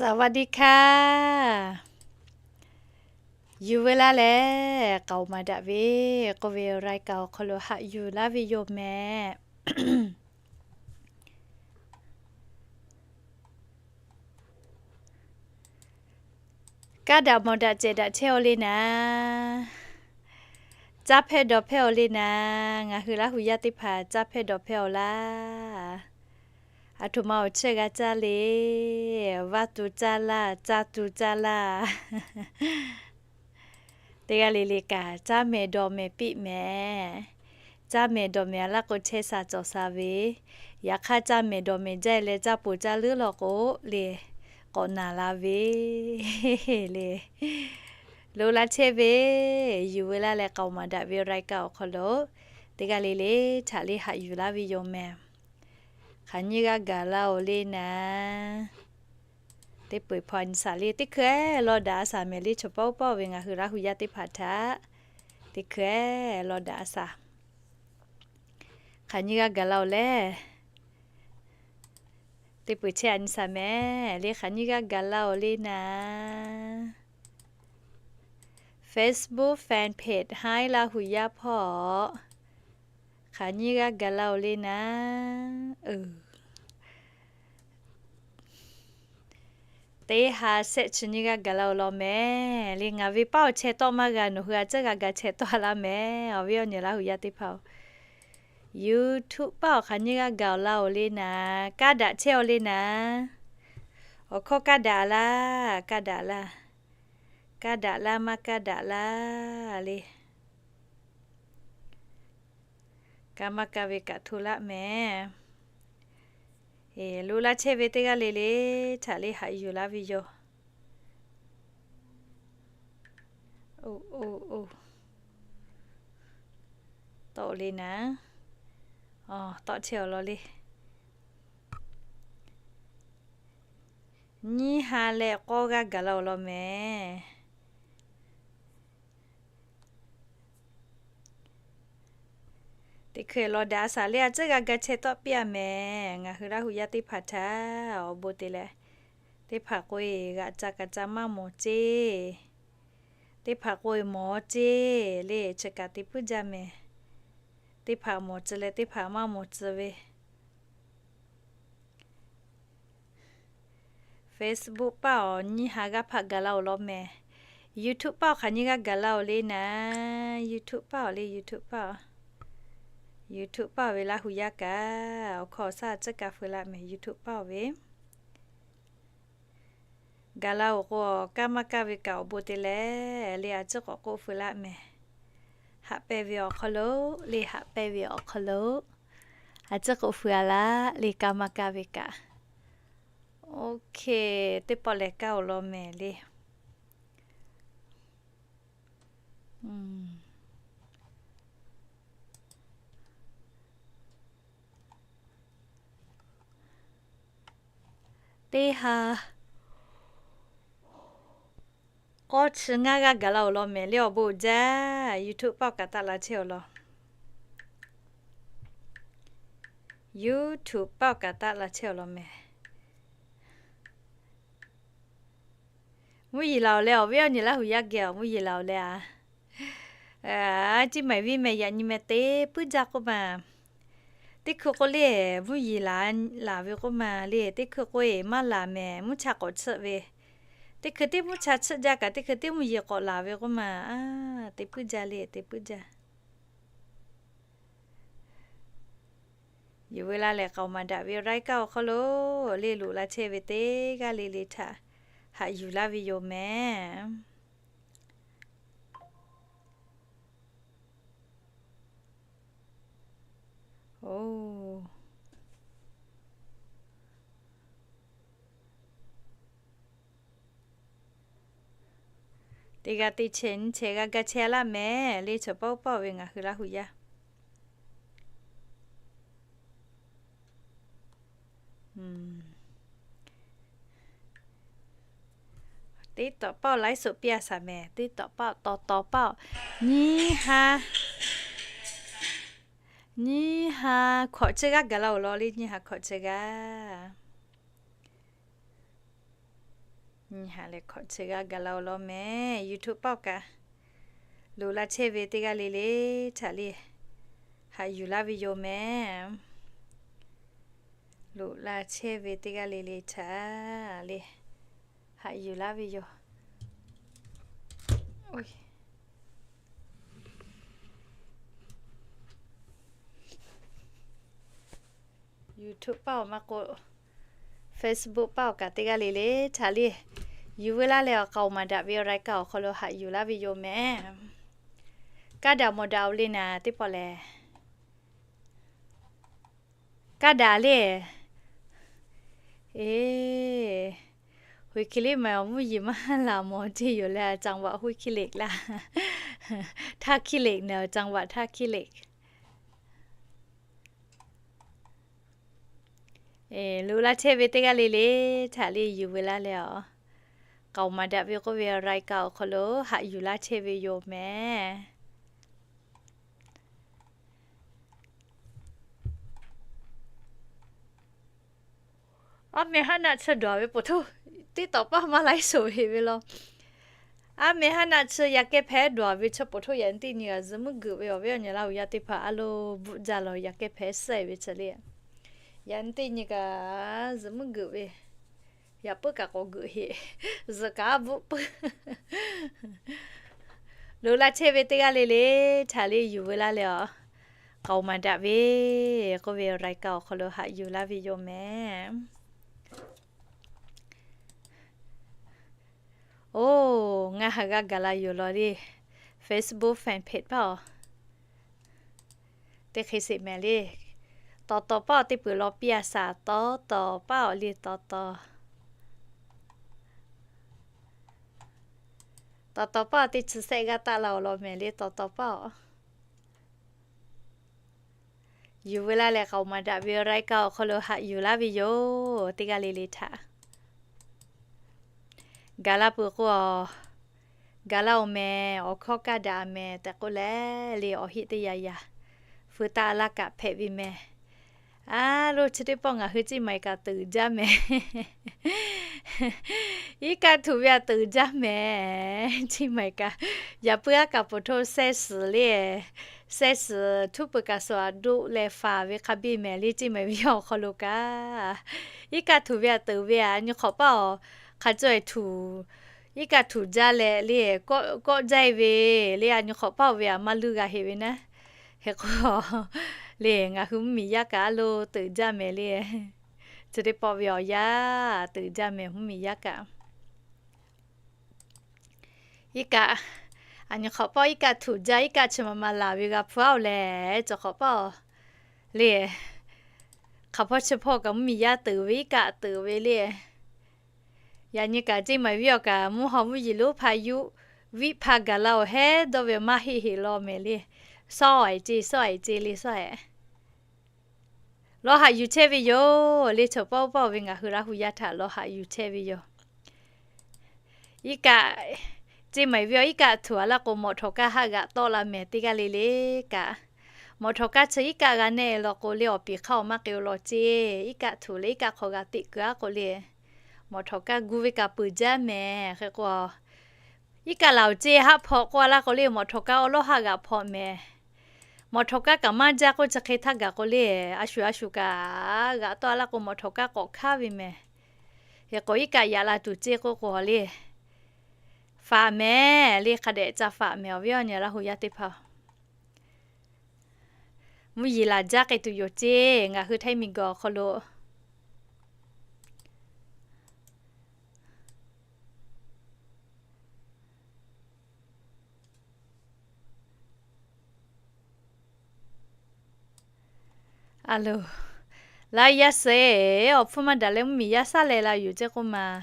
สวัสดีค่ะ Yuˬ veu laˇ leh k'aoˍ maˍ daꞈ ve k'oˆ ve รายการ awˬ hk'aw lo haꞈ yuˬ laˇ ve yoˬ mehˍ. Kaˇ daꞈ mawˬ daꞈ cehˬ daꞈ chehˇ-aw le naˍ, caˇ hpehˇ dawˬ hpehˇ-aw le naˍ, ngaˬ hui Laˇ hu yaˇ teˇ hpaˍ caˇ hpehˇ dawˬ hpehˇ-aw laˇ. Aˬ htoꞈ ma awˬ chehˇ g'a caˇ le, vaˇ tu caˇ laˇ, caˇ tu caˇ laˇ. Teˇ g'aˇ le le kaꞈ caˇ mehˍ dawˬ mehˍ piˇ mehˍ. Caˇ mehˍ dawˬ mehˍ a laˇ k'o, chehˇ sha cawˬ sha ve. Yaꞈ hk'aˇ, caˇ mehˍ dawˬ mehˍ jaˇ leh caˇ poˬ caˇ leuˉ law k'o le, k'awꞈ naˬ la ve le. Lo laˇ chehˇ ve, yuˬ veu laˇ leh k'aoˍ maˍ daꞈ ve รายการ awˬ hk'aw lo teˇ g'aˇ le le htaꞈ le haꞈ yuˬ laˇ ve yoˬ mehˍ. Hk'aˬ nyiˇ g'aˇ gaˬ la-oˬ le naˍ, teˇ peu-eˬ hpaw a nyi shaˍ le, teˇ hkui-eˬ law daꞈ a shaˍ mehˍ le, chaw paˆ uˉ paˆ ve ngaˬ hui Laˇ hu yaˇ teˇ hpaˍ htaꞈ teˇ hkui-eˬ law daꞈ a shaˍ. Hk'aˬ nyiˇ g'aˇ gaˬ la-oˬ le, teˇ peu-eˬ chehˇ a nyi shaˍ mehˍ le, hk'aˬ nyiˇ g'aˇ gaˬ la-oˬ le naˍ. Facebook fan page Haiˉ Laˇ hu yaˇ hpawˇ hk'aˬ nyiˇ g'aˇ gaˬ la-oˬ le naˍ. Teˇ ha shehˆ chi nyiˇ g'aˇ gaˬ la-oˬ law mehˍ le, ngaˬ ve paˆ awˬ chehˇ tawˆ maˇ g'a, nawˬ hui a ciˉ g'a ga chehˇ tawˆ a laˇ mehˍ. Awˬ viˉ awˬ nyi Laˇ hu yaˇ teˇ hpaˍ-oˬ, YouTube paˆ awˬ hk'aˬ nyiˇ g'aˇ gaˬ-oˬ la-oˬ le naˍ, kaˇ daꞈ chehˇ-aw le naˍ. Awˬ hkawˇ kaˇ daꞈ laˇ, kaˇ daꞈ laˇ, kaˇ daꞈ laˇ maˇ kaˇ daꞈ laˇ le. Kaˇ maˇ kaˇ ve kaꞈ hto laˆ mehˍ. Lo laˇ chehˇ ve teˇ g'aˇ le le htaꞈ le haꞈ yuˬ laˇ ve yoˬ. Tawˆ le naˍ, tawˆ chehˇ-aw law le. Nyiˇ ha leh k'awˇ g'aˇ gaˬ la-oˬ law mehˍ. Teˇ hkui law daꞈ a shaˍ le, a ciˉ g'a ga chehˇ tawˆ piˇ-a mehˍ. Ngaˬ hui Laˇ hu yaˇ teˇ hpaˍ htaꞈ awˬ bon te leh, teˇ hpaˍ k'o-e g'aꞈ ca kaꞈ ca maˇ mawˬ ceˇ, teˇ hpaˍ k'o-e mawˬ ceˇ le, chi kaꞈ te puiˉ jaˇ mehˍ. Teˇ hpaˍ mawˬ tcuh leh teˇ hpaˍ maˇ mawˬ tcuh ve. Facebook paˆ awˬ nyiˇ ha g'aˇ hpaˆ gaˬ la-oˬ law mehˍ. YouTube paˆ awˬ hk'aˬ nyiˇ g'aˇ gaˬ la-oˬ le naˍ. YouTube paˆ awˬ le, YouTube paˆ awˬ, YouTube paˆ awˬ ve Laˇ hu yaˇ kaꞈ awˬ hkawˇ awˬ shaˉ a ciˉ ka feu laˆ mehˍ. YouTube paˆ awˬ ve gaˬ la-oˬ k'o, kaˇ maˇ kaˇ ve kaꞈ awˬ bon te leh le, a ciˉ k'awꞈ k'oˆ feu laˆ mehˍ. Haꞈ pehnˇ ve awˬ hk'aw lo le, haꞈ pehnˇ ve awˬ hk'aw lo a ciˉ k'oˆ feu-a laˇ le, kaˇ maˇ kaˇ ve kaꞈ. Okay, teˇ pawˆ lehˬ kaˇ-oˬ law mehˍ le. Teˇ ha k'awˇ chi ngaˇ g'aˇ gaˬ la-oˬ law mehˍ le, awˬ bon uiˍ jaˇ. YouTube paˆ kaꞈ taˆ la chehˇ-aw law. YouTube paˆ kaꞈ taˆ la chehˇ-aw law mehˍ. Mvuhˇ yeˬ laˬ-oˬ leh, awˬ viˉ awˬ nyi Laˇ hu yaˇ geh-aˬ, mvuhˇ yeˬ laˬ-oˬ leh a, a ciˉ maiˍ viˉ meh yaꞈ nyi meh te puiˉ jaˇ k'oˆ ma. Teˇ hkui k'o le, mvuhˇ yeˬ laˬ laˬ ve k'oˆ ma le, teˇ hkui k'o-e maˇ laˬ mehˍ, mvuhˇ cha k'awꞈ chiˆ ve. Teˇ hkui teˇ mvuhˇ cha chiˆ jaˇ kaꞈ, teˇ hkui teˇ mvuhˇ yeˬ k'awꞈ laˬ ve k'oˆ ma. A, te puiˉ jaˇ le, te puiˉ jaˇ. Yuˬ veu laˇ leh k'aoˍ maˍ daꞈ ve รายการ awˬ hk'aw lo le, loꞈ la chehˇ ve teˇ g'aˇ le le htaꞈ haꞈ yuˬ laˇ ve yoˬ mehˍ. Oˬ, teˇ g'aˇ teˇ chehˇ nyiˇ chehˇ g'a ga chehˇ laˇ mehˍ le, chaw paˆ uˉ paˆ ve ngaˬ hui Laˇ hu yaˇ. Teˇ tawꞈ paˆ laiˉ suhˍ piˇ-a shaˍ mehˍ, teˇ tawꞈ paˆ taw taw paˆ nyiˇ ha, nyiˇ ha hkawꞈ chi g'aˇ gaˬ la-oˬ law le, nyiˇ ha hkawꞈ chi g'aˇ. Nyi ha leh hkawꞈ chi g'a gaˬ la-o law mehˍ. YouTube paˇ-oˬ kaꞈ loꞈ la chehˇ ve teˇ g'aˇ le le htaꞈ le haꞈ yuˬ laˇ ve yoˬ mehˍ. Loꞈ la chehˇ ve teˇ g'aˇ le le htaꞈ le haꞈ yuˬ laˇ ve yoˬ. YouTube paˇ-oˬ maˇ k'o, Facebook paˇ-oˬ kaꞈ teˇ g'aˇ le le htaꞈ le yuˬ veu laˇ leh awˬ k'aoˍ maˍ daꞈ ve awˬ รายการ awˬ hk'aw lo haꞈ yuˬ laˇ ve yoˬ mehˍ. Kaˇ daꞈ mawˬ daꞈ-oˬ le naˍ teˇ pawˆ lehˬ. Kaˇ daꞈ le. Eˬ, ฮุยคิริ maˇ-oˬ, mvuhˇ yeˬ maˇ laˬ mawˬ ceˇ yoˬ leh, จังหวัด ฮุยคิริ laˇ. ท่าขี้เหล็ก naˍ, จังหวัด ท่าขี้เหล็ก. Eˬ, loꞈ la chehˇ ve teˇ g'aˇ le le htaꞈ le yuˬ veu laˇ leh awˬ k'aoˍ maˍ daꞈ ve k'oˆ ve awˬ รายการ awˬ hk'aw lo haꞈ yuˬ laˇ chehˇ ve yoˬ mehˍ. Aˉ meh haˉ naˆ chi dawˬ ve ผม htoˇ, TikTok paˇ maˇ ไลฟ์สด heˆ ve law. Aˉ meh haˉ naˆ chi yaꞈ kehˉ hpehꞈ dawˬ ve chi ผม htoˇ yaꞈ nyi teˇ nyi g'a zuhꞈ mvuhˇ geuꞈ ve awˬ viˉ awˬ nyi Laˇ huˍ yaˇ teˇ hpaˍ a loˍ bvuhˆ jaˇ law yaꞈ kehˉ hpehꞈ sehˆ ve chi le. Yaꞈ nyi teˇ nyi g'a zuhꞈ mvuhˇ geuꞈ ve, yaꞈ puiˉ kaꞈ k'awꞈ geuꞈ heˆ, zuhꞈ kaꞈ a bvuhˆ puiˉ. Loꞈ la chehˇ ve teˇ g'aˇ le le htaꞈ le yuˬ veu laˇ leh awˬ k'aoˍ maˍ daꞈ ve k'oˆ ve awˬ รายการ awˬ hk'aw lo haꞈ yuˬ laˇ ve yoˬ mehˍ. Oˬ, ngaˬ haꞈ g'a gaˬ la yoˬ law le. Facebook fan page paˇ-oˬ, teˇ hk'e sheˍ mehˍ le. Taw taw paˇ-oˬ, teˇ peuˬ law piˇ a shaˍ, taw taw paˇ-oˬ le, taw taw. Taw taw paˇ-oˬ, teˇ chi sehˆ g'aˇ taˆ la-oˬ law mehˍ le, taw taw paˇ-oˬ. Yuˬ veu laˇ leh k'aoˍ maˍ daꞈ ve รายการ awˬ hk'aw lo haꞈ yuˬ laˇ ve yoˬ teˇ g'aˇ le le htaꞈ. Gaˬ la peuˬ k'o, gaˬ la-oˬ mehˍ, awˬ hkawˇ kaˇ daꞈ mehˍ tehꞈ k'oˆ leh le, awˬ heˆ teˇ yaꞈ yaꞈ feu taˆ laˇ kaꞈ hpehꞈ ve mehˍ. A loˍ, chi teˇ pawˆ ngaˬ hui Ciˇ Maiˍ kaꞈ teuꞈ jaˇ mehˍ. Iˉ kaˆ htuꞈ ve a teuꞈ jaˇ mehˍ. Ciˇ Maiˍ kaꞈ yaꞈ puiˉ aˉ kaꞈ ผม htoˇ แซ่สื่อ le, แซ่สื่อ htuˉ peuˬ kaꞈ suhˍ a doˆ leh faˍ ve hk'a biˇ mehˍ le, Ciˇ Maiˍ ve awˬ hk'aw lo kaꞈ. Iˉ kaˆ htuꞈ ve a teuꞈ ve a nyi hk'awꞈ paˇ-oˬ, hk'a caweh htuꞈ, iˉ kaˆ htuꞈ jaˇ leh le, kawˆ jaˇ ve le, a nyi hk'awꞈ paˇ-oˬ ve a maˇ luˇ g'a heˆ ve naˉ. Hk'e k'o le, ngaˬ hui mvuhˇmiˬ yaˇ kaꞈ a loˍ teuꞈ jaˇ mehˍ le. Chi teˇ pawˆ ve awˬ yanˇ teuꞈ jaˇ mehˍ mvuhˇmiˬ yaˇ kaꞈ. Iˉ kaˆ, a nyi hk'awꞈ paˇ iˉ kaˆ htuꞈ jaˇ, iˉ kaˆ chi ma ma laˬ ve g'a hpu-aˉ-oˬ lehˬ, cawˬ hk'awꞈ paˇ-oˬ le. Hk'aˬ hpawˇ chi hpawˇ kaꞈ mvuhˇmiˬ yaˇ teuꞈ ve iˉ kaˆ teuꞈ ve le. Yaꞈ nyi kaꞈ Ciˇ Maiˍ viˉ awˬ kaꞈ mvuhˇ haw mvuhˇ yeˬ lonˉ hpa yuˆ viˆ hpa gaˬ la-oˬ hehˉ dawˇ ve maˇ heˆ heˆ law mehˍ le. Sawˉ-ehˍ ce, sawˉ-ehˍ ce le, sawˉ-ehˍ. Lawˇ haꞈ yuˬ chehˇ ve yoˬ le. Cawˬ paˇ oˇ paˇ-oˬ ve ngaˬ hui Laˇ huˍ yaˇ htaꞈ lawˇ haꞈ yuˬ chehˇ ve yoˬ. Iˉ kaˆ, Ciˇ Maiˍ viˉ awˬ iˉ kaˆ htuꞈ-a laˇ k'o, mawꞈ htawꞈ kaˇ haˆ g'aꞈ tawˆ la mehˍ teˇ g'aˇ le le kaꞈ. Mawꞈ htawꞈ kaˇ chi iˉ kaˆ g'a nehˆ law k'o le, awˬ piˍ hk'aˇ awˬ maˇ k'ai-o law ce. Iˉ kaˆ htuꞈ leh iˉ kaˆ hk'aw g'a teꞈ kuiˬ-aˉ k'o le, mawꞈ htawꞈ kaˇ gu ve kaꞈ peuˬ jaˇ mehˍ. Hk'e k'o, iˉ kaˆ laˬ-oˬ ce haˆ hpaw k'oˆ-a laˇ k'o le, mawꞈ htawꞈ kaˇ awˬ lawˇ haˆ g'aꞈ hpaw mehˍ. Mawꞈ htawꞈ kaˇ kaꞈ maˇ jaˇ k'oˆ chi hk'e htaˇ gaˬ k'o le, a shuˍ a shuˍ kaꞈ g'aꞈ tawˆ-a laˇ k'o, mawꞈ htawꞈ kaˇ k'awꞈ hkanˉ ve mehˍ. Hk'e k'o, iˉ kaˆ yaꞈ la tuˬ ce k'oˆ k'o le, faꞈ mehˍ le, hk'a dehꞈ ca faꞈ mehˍ awˬ viˉ awˬ nyi Laˇ huˍ yaˇ teˇ hpaˍ. Mvuhˇ yeˬ laˬ jaˇ k'ai tuˬ yoˬ ce. Ngaˬ hui Htaiˇ miˬguiˬ awˬ hk'aw lo a loˍ, Laˇ yaˇ suh-e, awˬ hpfuhˇ maˇ daꞈ leh mvuhˇmiˬ yaˇ shaˉ leh la yoˬ ce k'oˆ ma.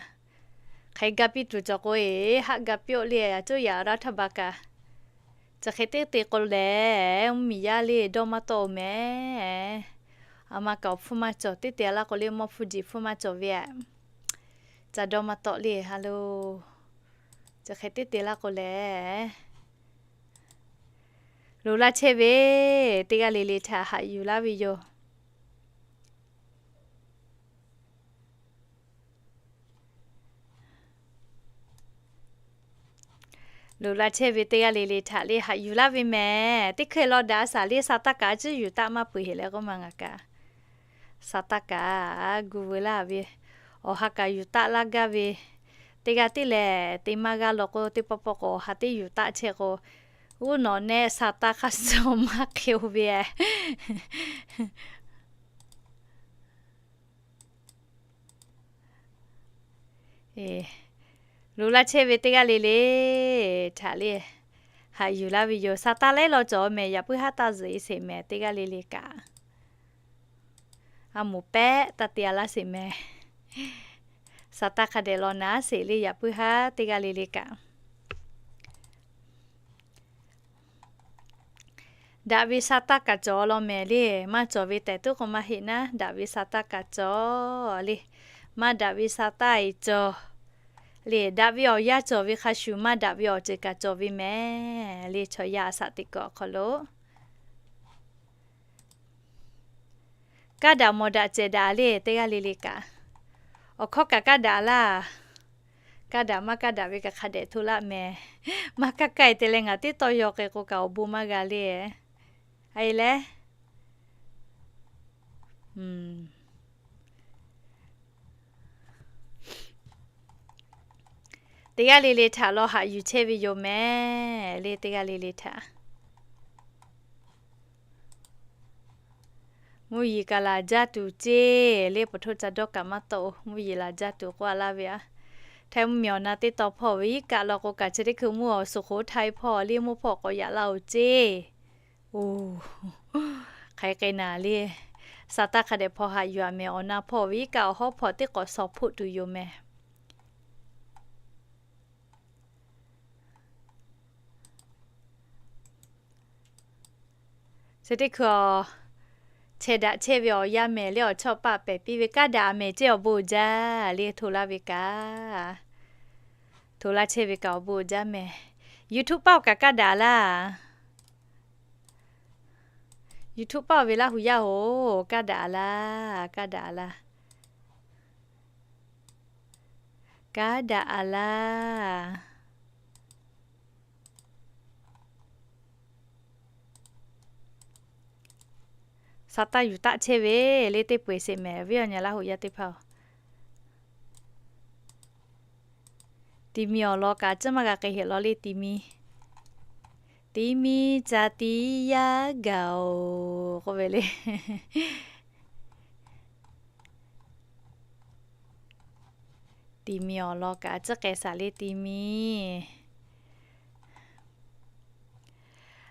Hk'e ga piˇ tuˬ cawˬ k'o-e, haˆ ga piˇ-oˆ le, a coˇ yaꞈ รัฐบาล kaꞈ. Chi hk'e teˇ te k'o lehˬ, mvuhˇmiˬ yaˇ le dawˇ maˇ tawˆ-oˬ mehˍ. A ma kaꞈ awˬ hpfuhˇ maˇ cawˬ, teˇ te laˇ k'o le mawˇ hpfuhˇ jeˬ hpfuhˇ maˇ cawˬ ve aꞈ. Ca dawˇ maˇ tawˆ le, a loˍ. Chi hk'e teˇ te laˇ k'o lehˬ, loꞈ laˇ chehˇ ve teˇ g'aˇ le le htaꞈ haꞈ yuˬ laˇ ve yoˬ. Loꞈ la chehˇ ve teˇ g'aˇ le le htaꞈ le haꞈ yuˬ laˇ ve mehˍ. Teˇ hkui lo daꞈ a saˍ le sa taˇ kaꞈ a ciˉ yuˬ taˆ maˇ peuˬ heˍ leh k'oˆ ma ngaˬ kaꞈ. Sa taˇ kaꞈ gu veu laˇ ve, awˬ ha kaꞈ yuˬ taˆ laˇ gaˇ ve, teˇ g'aˇ tiˉ lehˬ te maˇ g'a law k'o, teˇ pawˆ pawˆ k'o awˬ ha teˇ yuˬ taˆ chehˇ k'o, uˉ nawꞈ nehˆ sa taˇ hk'a suh maˇ hk'e-o ve. Loꞈ la chehˇ ve teˇ g'aˇ le le htaꞈ le haꞈ yuˬ laˇ ve yoˬ. Sa taˇ laiˉ law cawˬ mehˍ, yaꞈ puiˉ haˉ taˇ zuhꞈ e sheˍ mehˍ teˇ g'aˇ le le kaꞈ. A moˍ pehˆ taˇ te a laˇ sheˍ mehˍ. Sa taˇ hk'a dehꞈ law naˉ sheˍ le yaꞈ puiˉ haˉ teˇ g'aˇ le le kaꞈ. Daꞈ ve sa taˇ kaꞈ cawˬ law mehˍ le, maˇ cawˬ ve tehꞈ tuˉ k'o maˇ heˆ naˉ, daꞈ ve sa taˇ kaꞈ cawˬ le. Maˇ daꞈ ve sa taˇ e cawˬ le. Daꞈ ve awˬ yanˇ cawˬ ve hk'a shuˍ maˇ daꞈ ve awˬ ceuˬ kaꞈ cawˬ ve mehˍ le. Chaw yaˇ a shaꞈ teꞈ kuiˬ awˬ hk'aw lo kaˇ daꞈ mawˬ daꞈ cehˬ daꞈ le teˇ g'aˇ le le kaꞈ. Awˬ hkawˇ kaꞈ kaˇ daꞈ laˇ. Kaˇ daꞈ maˇ kaˇ daꞈ ve kaꞈ hk'a dehꞈ hto laˇ mehˍ. Maˇ kaˇ kaˇ e te leh ngaˬ teˇ tawˇ yaw k'ai k'o kaꞈ awˬ bon maˇ g'a le. A e le. Teˇ g'aˇ le le htaꞈ law haꞈ yuˬ chehˇ ve yoˬ mehˍ le teˇ g'aˇ le le htaꞈ. Mvuhˇ yeˬ kaꞈ laˬ jaˇ tuˬ ceˇ le, pa htoˇ ca dawˇ kaꞈ maˇ tawˆ-oˬ. Mvuhˇ yeˬ laˬ jaˇ tuˬ k'oˆ a laˇ ve aꞈ. Htaˇ mvuhˇ miˬ awˬ na teˇ taw hpawˇ ve iˉ kaˆ law k'o kaꞈ chi teˇ hkui mvuhˇ awˬ suhˍ hk'oˆ htaˇ e hpawˇ le mvuhˇ hpawˇ k'awꞈ yaꞈ laˇ-oˬ ceˇ. Oˬ, hk'aˬ hk'e naˍ le. Sa taˇ hk'a dehꞈ hpaw haꞈ yuˬ-a mehˍ. Awˬ na hpawˇ ve iˉ kaˆ awˬ hawˉ hpawˇ teˇ k'awꞈ shawˍ hpoˆ tuˬ yoˬ mehˍ. Chi teˇ hkui a, chehˇ daꞈ chehˇ ve awˬ yanˇ mehˍ le, awˬ chawˇ paˆ pehˬ piˇ ve kaˇ daꞈ mehˍ ceˇ awˬ bon jaˇ le hto laˇ ve kaꞈ. Hto laˇ chehˇ ve kaꞈ awˬ bon jaˇ mehˍ. YouTube paˆ-oˬ kaꞈ kaˇ daꞈ laˇ. YouTube paˆ-oˬ ve Laˇ hu yaˇ-oˬ, kaˇ daꞈ-a laˇ, kaˇ daꞈ-a laˇ, kaˇ daꞈ-a laˇ. Sa taˇ yuˬ taˆ chehˇ ve le teˇ peu-eˬ sheˍ mehˍ viˉ awˬ nyi Laˇ hu yaˇ teˇ hpaˍ-oˬ. Ti mi awˬ lawn kaꞈ tcuhˉ maˇ g'a k'ai heꞈ law le ti mi. Ti mi ca ti yaˇ gaˬ-oˬ k'oˆ ve le. Ti mi awˬ lawn kaꞈ tcuhˉ k'ai shaˍ le ti mi.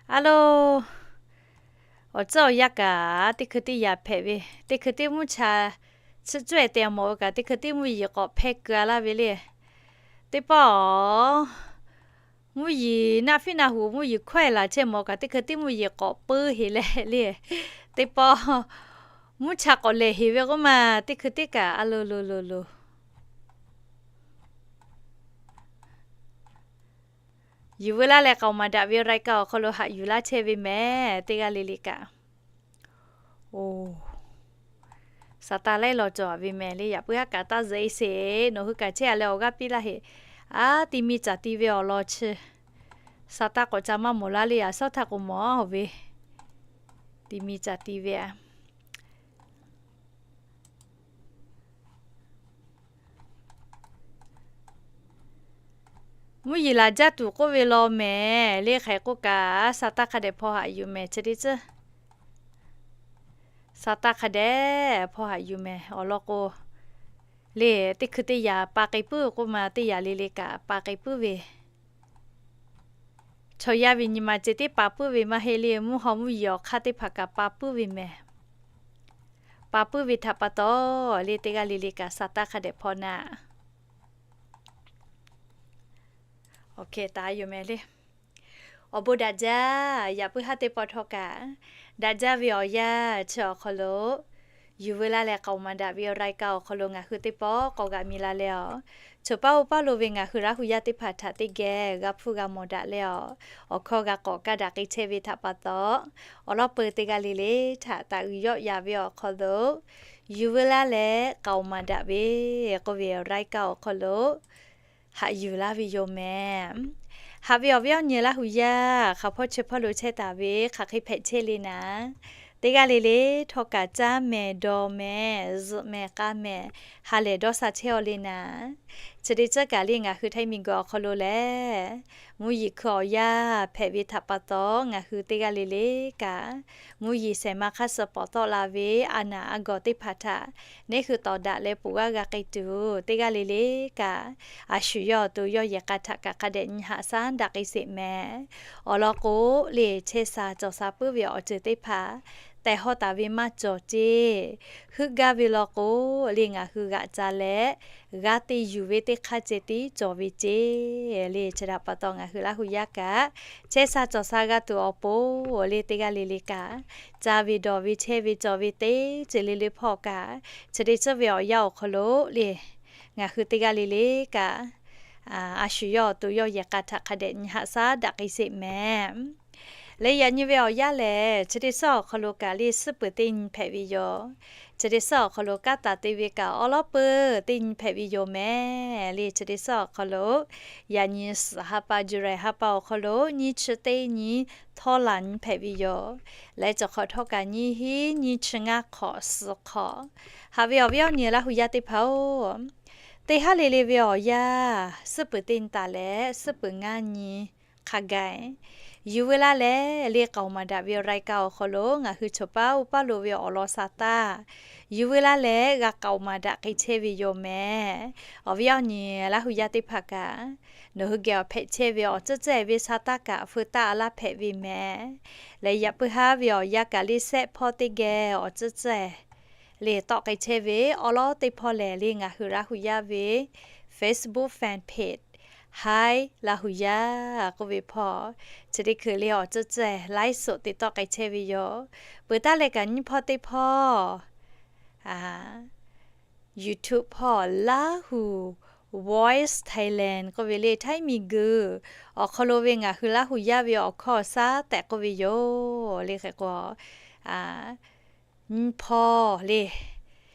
A lo, awˬ tcuhˉ awˬ yanˇ kaꞈ teˇ hkui teˇ yaꞈ hpehꞈ ve, teˇ hkui teˇ mvuhˇ cha, chi cuˇ-e te mawˬ ve kaꞈ teˇ hkui teˇ mvuhˇ yeˬ k'awꞈ hpehˇ keu-a laˇ ve le. Teˇ pawˆ mvuhˇ yeˬ naˆ fiˉ naˆ hu mvuhˇ yeˬ hkawehˇ laˬ chehˇ mawˬ kaꞈ teˇ hkui teˇ mvuhˇ yeˬ k'awꞈ puiˉ heˍ leh le. Teˇ pawˆ mvuhˇ cha k'awꞈ lehˬ heˍ ve k'oˆ ma, teˇ hkui teˇ kaꞈ a lo lo lo lo. Yuˬ veu laˇ leh k'aoˍ maˍ daꞈ ve รายการ awˬ hk'aw lo haꞈ yuˬ laˇ chehˇ ve mehˍ teˇ g'aˇ le le kaꞈ. Oˬ, sa taˇ laiˉ law cawˬ ve mehˍ le, yaꞈ puiˉ haˉ kaꞈ taˇ zuhꞈ-e sheˍ. Nawˬ hui kaꞈ chehˇ-a leh awˬ g'aˇ piˇ laˇ heꞈ. A, ti mi caˬ ti ve awˬ lawn chi, sa taˇ k'awꞈ ca maˇ mawˬ laˇ le, a shaˉ htaˇ k'o mawˬ-a ve. Ti mi caˬ ti ve a. Mvuhˇ yeˬ laˬ jaˇ tuˬ k'oˆ ve law mehˍ le, hk'aˬ hk'e k'oˆ kaꞈ, sa taˇ hk'a dehꞈ hpaw haꞈ yuˬ mehˍ chi teˇ tcuhˇ. Sa taˇ hk'a dehꞈ hpaw haꞈ yuˬ mehˍ awˬ lawn k'o, le teˇ hkui teˇ yaꞈ pa k'ai puiˉ ve k'oˆ ma, teˇ yaꞈ le le kaꞈ pa k'ai puiˉ ve. Chaw yaˇ ve nyi ma ceh tiˉ pa puiˉ ve maˇ heˆ le, mvuhˇ haw mvuhˇ yeˬ awˬ hk'aˇ teˇ hpaˍ kaꞈ pa puiˉ ve mehˍ. Pa puiˉ ve htaꞈ pa taw, le teˇ g'aˇ le le kaꞈ sa taˇ hk'a dehꞈ hpaw naˆ. Awˬ hk'e taˍ yoˬ mehˍ le. Awˬ bon daꞈ jaˇ. Yaꞈ puiˉ haˉ teˇ pawˆ htawˇ kaꞈ, daꞈ jaˇ ve awˬ yanˇ chi awˬ hk'aw lo yuˬ veu laˇ leh k'aoˍ maˍ daꞈ ve รายการ awˬ hk'aw lo ngaˬ hui teˇ pawˆ k'awꞈ g'a mi la leh awˬ, choˬ paˇ oˇ paˇ lo ve ngaˬ hui Laˇ hu yaˇ teˇ hpaˍ htaꞈ teˇ geh g'a hpuˇ g'a mawˬ daꞈ leh awˬ, awˬ hkawˇ g'a k'awꞈ kaˇ daꞈ k'ai chehˇ ve htaꞈ pa taw, awˬ lawn peu teˇ g'aˇ le le htaꞈ taˍ uiˍ yawˆ yan ve awˬ hk'aw lo yuˬ veu laˇ leh k'aoˍ maˍ daꞈ ve k'oˆ ve รายการ awˬ hk'aw lo haꞈ yuˬ laˇ ve yoˬ mehˍ. Haꞈ ve awˬ viˉ awˬ nyi Laˇ hu yaˇ, hk'aˬ hpawˇ chi hpawˇ lo chehˇ taˍ ve hk'aˬ hk'e hpehꞈ chehˇ le naˍ, teˇ g'aˇ le le htawˇ kaꞈ caˇ mehˍ dawˬ mehˍ zuhꞈ mehˍ k'a mehˍ ha lehˬ dawˇ sha chehˇ aw le naˍ. Chi teˇ ceuˬ kaꞈ le ngaˬ hui Htaiˇ miˬguiˬ awˬ hk'aw lo lehˬ, mvuhˇ yeˬ hkui awˬ yanˇ hpehꞈ ve htaꞈ pa taw ngaˬ hui teˇ g'aˇ le le kaꞈ mvuhˇ yeˬ shehˍ ma hk'aˇ suh pawˍ tawˆ la ve a naˍ a gawˬ teˇ hpaˍ htaꞈ neˇ hui tawˍ daꞈ leh peuˬ g'aˇ g'a k'ai tuˬ, teˇ g'aˇ le le kaꞈ a shu yawˇ awˬ to yawˇ yehˬ k'a htaꞈ kaꞈ hk'a dehꞈ nyi haꞈ shaˉ daꞈ k'ai sheˍ mehˍ. Awˬ lawn k'o, le chehˇ sha cawˬ sha puiˉ ve awˬ ceuˬ teˇ hpaˍ tehˬ hawˇ taˍ ve maˇ cawˬ ceˇ. Heuˆ gaˇ ve law k'o, le ngaˬ hui g'aꞈ ca leh g'a te yuˬ ve teˇ hk'aˇ ceh tiˉ cawˬ ve ceˇ. Le chi htaꞈ pa taw ngaˬ hui Laˇ hu yaˇ kaꞈ chehˇ sha cawˬ sha g'a tuˬ awˬ pon, le teˇ g'aˇ le le kaꞈ caˇ ve dawˬ ve chehˇ ve cawˬ ve teˇ ceuˬ le le hpawˇ kaꞈ, chi teˇ ceuˬ ve awˬ yanˇ awˬ hk'aw lo le ngaˬ hui teˇ g'aˇ le le kaꞈ a shu yawˇ awˬ to yawˇ yehˬ k'a htaꞈ hk'a dehꞈ nyi haꞈ shaˉ daꞈ k'ai sheˍ mehˍ. Leh yaꞈ nyi ve awˬ yanˇ lehˬ, chi teˇ suhˉ awˬ hk'aw lo kaꞈ le suhˉ peuˬ teˇ nyi hpehꞈ ve yoˬ. Chi teˇ suhˉ awˬ hk'aw lo kanˉ taˍ te ve kaꞈ awˉ lawˉ peuˬ teˇ nyi hpehꞈ ve yoˬ mehˍ. Le chi teˇ suhˉ awˬ hk'aw lo yaꞈ nyi suhˍ ha pa July ha pa awˬ hk'aw lo nyiˇ chi teˇ nyi htawˇ laˬ nyi hpehꞈ ve yoˬ. Leh cawˬ hk'awꞈ htawˇ kaꞈ nyiˇ hinˉ nyiˇ chi ngaˇ hk'awꞈ suhˍ hk'awꞈ. Haꞈ ve awˬ viˉ awˬ nyi Laˇ hu yaˇ teˇ hpaˍ-oˬ, teˇ haˉ le le ve awˬ yanˇ suhˉ peuˬ teˇ nyi taˍ leh suhˉ peuˬ ngaˇ nyi hk'a gaˬ yuˬ veu laˇ leh, le k'aoˍ maˍ daꞈ ve รายการ awˬ hk'aw lo ngaˬ hui chawˬ paˉ oˇ paˉ lo ve awˬ lawn sha taˇ yuˬ veu laˇ leh g'a k'aoˍ maˍ daꞈ k'ai chehˇ ve yoˬ mehˍ. Awˬ viˉ awˬ nyi Laˇ hu yaˇ teˇ hpaˍ kaꞈ, nawˬ hui geh awˬ hpehꞈ chehˇ ve awˬ tcuhˉ tcuhˉ ve sha taˇ kaꞈ feu taˇ a laˇ hpehꞈ ve mehˍ. Leh yaꞈ puiˉ haˉ ve awˬ yanˇ kaꞈ le sehˆ hpawˇ teˇ geh awˬ tcuhˉ tcuhˉ le tawˆ k'ai chehˇ ve awˉ lawˉ teˇ hpawˇ lehˬ, le ngaˬ hui Laˇ hu yaˇ ve Facebook fan page Hi Laˇ hu yaˇ k'oˆ ve hpawˇ, chi teˇ hkui le awˬ tcuhˉ tcuhˉ ไลฟ์สด te tawˆ k'ai chehˇ ve yoˬ. Peuˬ taˉ leh kaꞈ nyiˇ hpawˇ teˇ hpawˇ YouTube hpawˇ Lahu Voice Thailand k'oˆ ve le Htaiˇ miˬguiˬ awˬ hk'aw lo ve ngaˬ hui Laˇ hu yaˇ ve awˬ hkawˇ shaˉ tehꞈ k'oˆ ve yoˬ. Le hk'e k'o, nyiˇ hpawˇ le,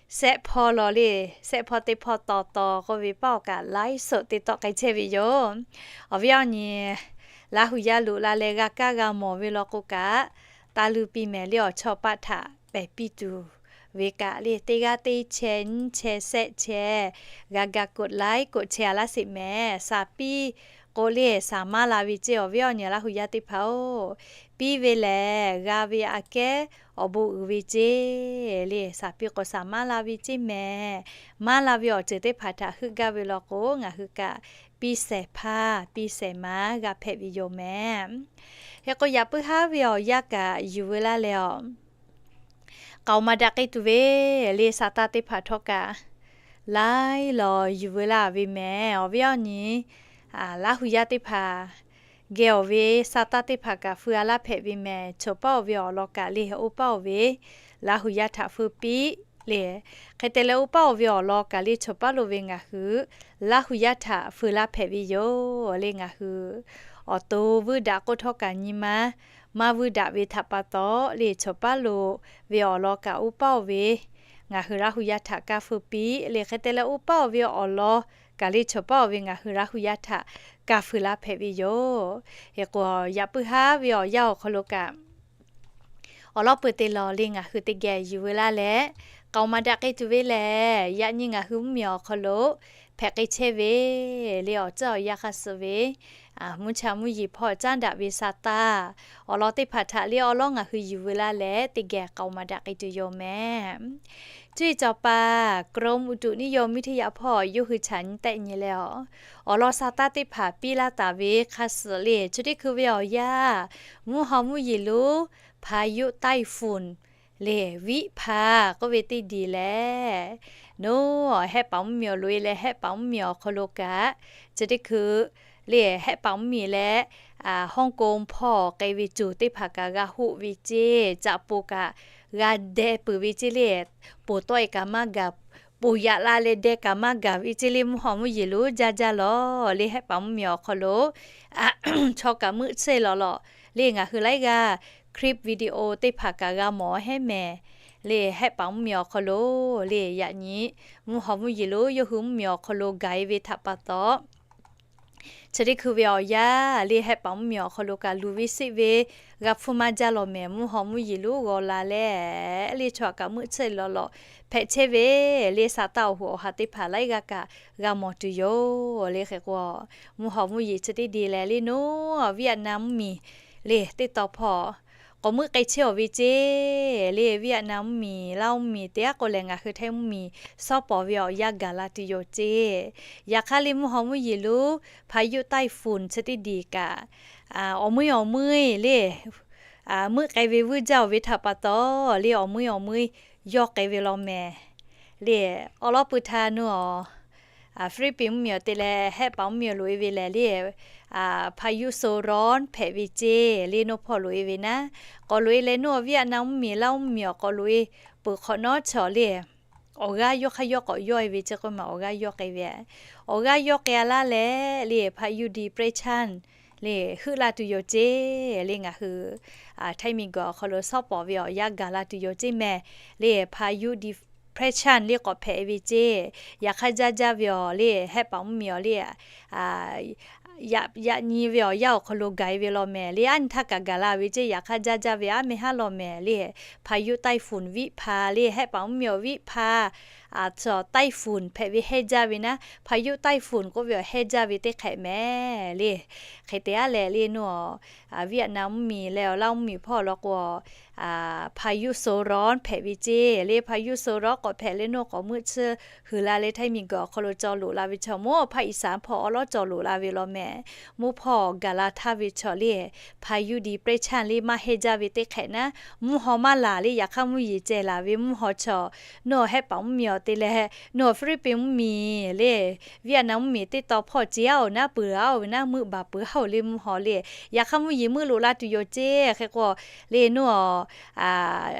sehˆ hpawˇ law le, sehˆ hpawˇ teˇ hpawˇ taw taw k'oˆ ve paˆ awˬ kaꞈ ไลฟ์สด te tawˆ k'ai chehˇ ve yoˬ. Awˬ viˉ awˬ nyi Laˇ hu yaˇ loꞈ la leh g'a kaˇ g'a mawˬ ve law k'o kaꞈ, taˇ luˇ piˇ mehˍ. Le awˬ chawˇ paˆ htaꞈ pehˬ piˇ tuˬ ve kaꞈ le teˇ g'aˇ teˇ chehˇ nyiˇ chehˇ sehˆ chehˇ g'a ga กดไลค์ กดแชร์ a laˇ sheˍ mehˍ. Shaˍ piˇ k'o le shaˍ maˇ la ve ceˇ. Awˬ viˉ awˬ nyi Laˇ hu yaˇ teˇ hpaˍ-oˬ, piˇ ve lehˬ g'a ve aꞈ kehˉ awˬ bon uiˍ ve ceˇ. Le shaˍ piˇ k'o shaˍ maˇ la ve ceˇ mehˍ. Maˇ la ve awˬ ceuˬ teˇ hpaˍ htaꞈ heuˆ gaˇ ve law k'o, ngaˬ hui kaꞈ piˇ shehˍ hpaˇ piˇ shehˍ ma g'a hpehꞈ ve yoˬ mehˍ. Hk'e k'o yaꞈ puiˉ haˉ ve awˬ yanˇ kaꞈ yuˬ veu laˇ leh awˬ k'aoˍ maˍ daꞈ k'ai tuˬ ve le sha taˇ teˇ hpaˍ htawˇ kaꞈ laiˉ law yuˬ veu laˇ ve mehˍ. Awˬ viˉ awˬ nyi Laˇ hu yaˇ teˇ hpaˍ geh awˬ ve sha taˇ teˇ hpaˍ kaꞈ feu a laˇ hpehꞈ ve mehˍ. Chawˬ paˉ oˬ ve awˬ lawn kaꞈ le oˇ paˉ oˬ ve Laˇ hu yaˇ htaꞈ feu piˇ le. Hk'e te leh oˇ paˉ oˬ ve awˬ lawn kaꞈ le chawˬ paˉ lo ve ngaˬ hui Laˇ hu yaˇ htaꞈ feu laˇ hpehꞈ ve yoˬ. Le ngaˬ hui awˬ to vuiˇ daꞈ k'oˆ htawˇ kaꞈ nyi ma maˇ vuiˇ daꞈ ve htaꞈ pa taw le chawˬ paˉ lo ve awˬ lawn kaꞈ oˇ paˉ oˬ ve ngaˬ hui Laˇ hu yaˇ htaꞈ kaˇ feu piˇ le. Hk'e te leh oˇ paˉ oˬ ve awˬ lawn kaꞈ le chawˬ paˉ oˬ ve ngaˬ hui Laˇ hu yaˇ htaꞈ kaˇ feu laˇ hpehꞈ ve yoˬ. Hk'e k'o yaꞈ puiˉ haˉ ve awˬ yanˇ awˬ hk'aw lo kaꞈ awˬ lawn peuˬ te lawˬ le ngaˬ hui teˇ geh yuˬ veu laˇ leh k'aoˍ maˍ daꞈ k'ai tuˬ ve lehˬ, yaꞈ nyi ngaˬ hui mvuhˇmiˬ awˬ hk'aw lo hpehꞈ k'ai chehˇ ve le awˬ ceuˬ awˬ yanˇ hk'aˇ suh ve mvuhˇ cha mvuhˇ yeˬ hpawˇ caˉ daꞈ ve sha taˇ awˬ lawn teˇ hpaˍ htaꞈ le awˬ lawn ngaˬ hui yuˬ veu laˇ leh teˇ geh k'aoˍ maˍ daꞈ k'ai tuˬ yoˬ mehˍ. Cuˇ yiˍ cawˬ paˍ กรมอุตุนิยมวิทยา hpawˇ yawˇ hui chaꞈ nyi tehˆ nyi leh awˬ, awˬ lawn sha taˇ teˇ hpaˍ piˇ laˇ taˍ ve hk'a suh le chi teˇ hkui ve awˬ yanˇ mvuhˇ haw mvuhˇ yeˬ lo พายุไต้ฝุ่น le viˆ hpa k'oˆ ve teˇ diˬ lehˬ, nawˬ hehˆ paˍ mvuhˇmiˬ awˬ loꞈ e leh hehˆ paˍ mvuhˇmiˬ awˬ hk'aw lo kaꞈ chi teˇ hkui le hehˆ paˍ mvuhˇmiˬ leh Hawˇ k'oˍ hpawˇ k'ai ve coˬ teˇ hpaˍ kaꞈ g'a hoˆ ve ceˇ. Caꞈ poˬ kaꞈ g'a deh peuˬ ve ceˇ le. Poˬ tawˆ e kaꞈ maˇ gaˬ, poˬ yaꞈ la leh deh kaꞈ maˇ gaˬ ve ceˇ le. Mvuhˇ haw mvuhˇ yeˬ lo jaˇ jaˇ lawˬ le hehˆ paˍ mvuhˇmiˬ awˬ hk'aw lo chaw kaꞈ meuˆ tsuhˇ lawˬ lawˬ le ngaˬ hui laiˉ g'aˇ clip video teˇ hpaˍ kaꞈ g'a mawˬ hehˉ mehˍ. Le hehˆ paˍ mvuhˇmiˬ awˬ hk'aw lo le yaꞈ nyi mvuhˇ haw mvuhˇ yeˬ lo yawˇ hui mvuhˇmiˬ awˬ hk'aw lo gaˬ e ve htaꞈ pa taw Chi teˇ hkui ve awˬ yanˇ le, hehˆ paˍ mvuhˇmiˬ awˬ hk'aw lo kaꞈ luˬ ve seˆ ve g'a hpfuhˇ maˇ jaˇ law mehˍ. Mvuhˇ haw mvuhˇ yeˬ lonˉ g'aw la leh, le chaw kaꞈ kaꞈ meuˆ tsuhˇ lawꞈ lawꞈ hpehꞈ chehˇ ve le, saˍtanˍ awˬ hoꞈ awˬ ha teˇ hpaˍ laiˉ g'aˇ kaꞈ g'a mawˬ tuˬ yoˬ le. Hk'e k'o, mvuhˇ haw mvuhˇ yeˬ chi teˇ de leh le, nawˬ Vietnam mvuhˇmiˬ le teˇ tawn hpawˇ k'awꞈ meuˆ k'ai chehˇ awˬ ve ceˇ le. Vietnam mvuhˇmiˬ, Laˇ mvuhˇmiˬ, teˇ g'aˇ k'o lehˬ ngaˬ hui Htaiˇ mvuhˇmiˬ shawˉ pawˍ ve awˬ yanˇ gaˬ la tuˬ yoˬ ceˇ. Yaꞈ hk'aˇ le, mvuhˇ haw mvuhˇ yeˬ lonˉ พายุไต้ฝุ่น chi teˇ diˬ kaꞈ, awˬ meuˇ awˬ meuˇ le, meuˆ k'ai ve vuiˇ jaˇ-oˬ ve htaꞈ pa taw le, awˬ meuˇ awˬ meuˇ yawˇ k'ai ve law mehˍ le. Awˬ lawn pui htaˇ nawˬ Philippines mvuhˇmiˬ awˬ te leh hehˆ paˍ mvuhˇmiˬ awˬ loꞈ-e ve lehˬ le, พายุโซนร้อน hpehꞈ ve ceˇ le, nawˬ hpawˇ loꞈ-e ve naˉ, k'awꞈ loꞈ-e leh nawˬ Vietnam mvuhˇmiˬ, Laˇ mvuhˇmiˬ awˬ k'awꞈ loꞈ-e peuˬ hk'awꞈ nawˉ chaw le, awˬ g'aˇ yawˇ hk'aˇ yawˇ k'awꞈ yawˇ-e ve ceˇ k'oˆ ma, awˬ g'aˇ yawˇ k'ai ve, awˬ g'aˇ yawˇ k'ai-a laˇ leh le, พายุ depression le heuˆ la tuˬ yoˬ ceˇ le. Ngaˬ hui Htaiˇ miˬguiˬ awˬ hk'aw lo shawˉ pawˍ ve awˬ yanˇ gaˬ la tuˬ yoˬ ceˇ mehˍ le. พายุ depression le k'awꞈ hpehꞈ ve ceˇ. Yaꞈ hk'aˇ jaˇ jaˇ ve awˬ le, hehˆ paˍ mvuhˇmiˬ awˬ le, yaꞈ nyi ve awˬ yanˇ awˬ hk'aw lo gaˬ-e ve law mehˍ le. Aˉ nyi htaˇ kaꞈ gaˬ la ve ceˇ. Yaꞈ hk'aˇ jaˇ jaˇ ve aˉ meh haˉ law mehˍ le. พายุไต้ฝุ่น viˆ hpa le, hehˆ paˍ mvuhˇmiˬ awˬ viˆ hpa, a, typhoon hpehꞈ ve hehnˇ jaˇ ve naˉ, พายุไต้ฝุ่น k'oˆ ve awˬ hehnˇ jaˇ ve teˇ hk'ehꞈ mehˍ le. Hk'e te aˉ leh le nawˬ Vietnam mvuhˇmiˬ leh awˬ Laˇ mvuhˇmiˬ hpawˇ law k'o, พายุโซนร้อน hpehꞈ ve ceˇ le. พายุโซนร้อน k'awꞈ hpehꞈ le nawˬ k'awꞈ meuˆ tsuhˇ huiˍ la leh Htaiˇ miˬguiˬ awˬ hk'aw lo caw loꞈ la ve chaw, mvuhˇ hpawˇ อีสาน hpawˇ awˬ lawˉ caw loꞈ la ve law mehˍ. Mvuhˇ hpawˇ gaˬ la htaˇ ve chaw le, พายุ depression le maˇ hehnˇ jaˇ ve teˇ hk'ehꞈ naˉ, mvuhˇ haw maˇ laˬ le. Yaꞈ hk'aˇ mvuhˇ yeˬ ceh laˬ ve mvuhˇ haw chaw, nawˬ hehˆ paˍ mvuhˇmiˬ awˬ te leh nawˬ Philippines mvuhˇmiˬ le, Vietnam mvuhˇmiˬ teˇ tawn hpawˇ ceˇ aˉ-oˬ naˉ, peuˬ aˉ-oˬ ve naˉ, meuˆ baˬ peuˬ aˉ-oˬ le mvuhˇ haw le. Yaꞈ hk'aˇ mvuhˇ yeˬ meuˆ loꞈ la tuˬ yoˬ ceˇ. Hk'e k'o le nawˬ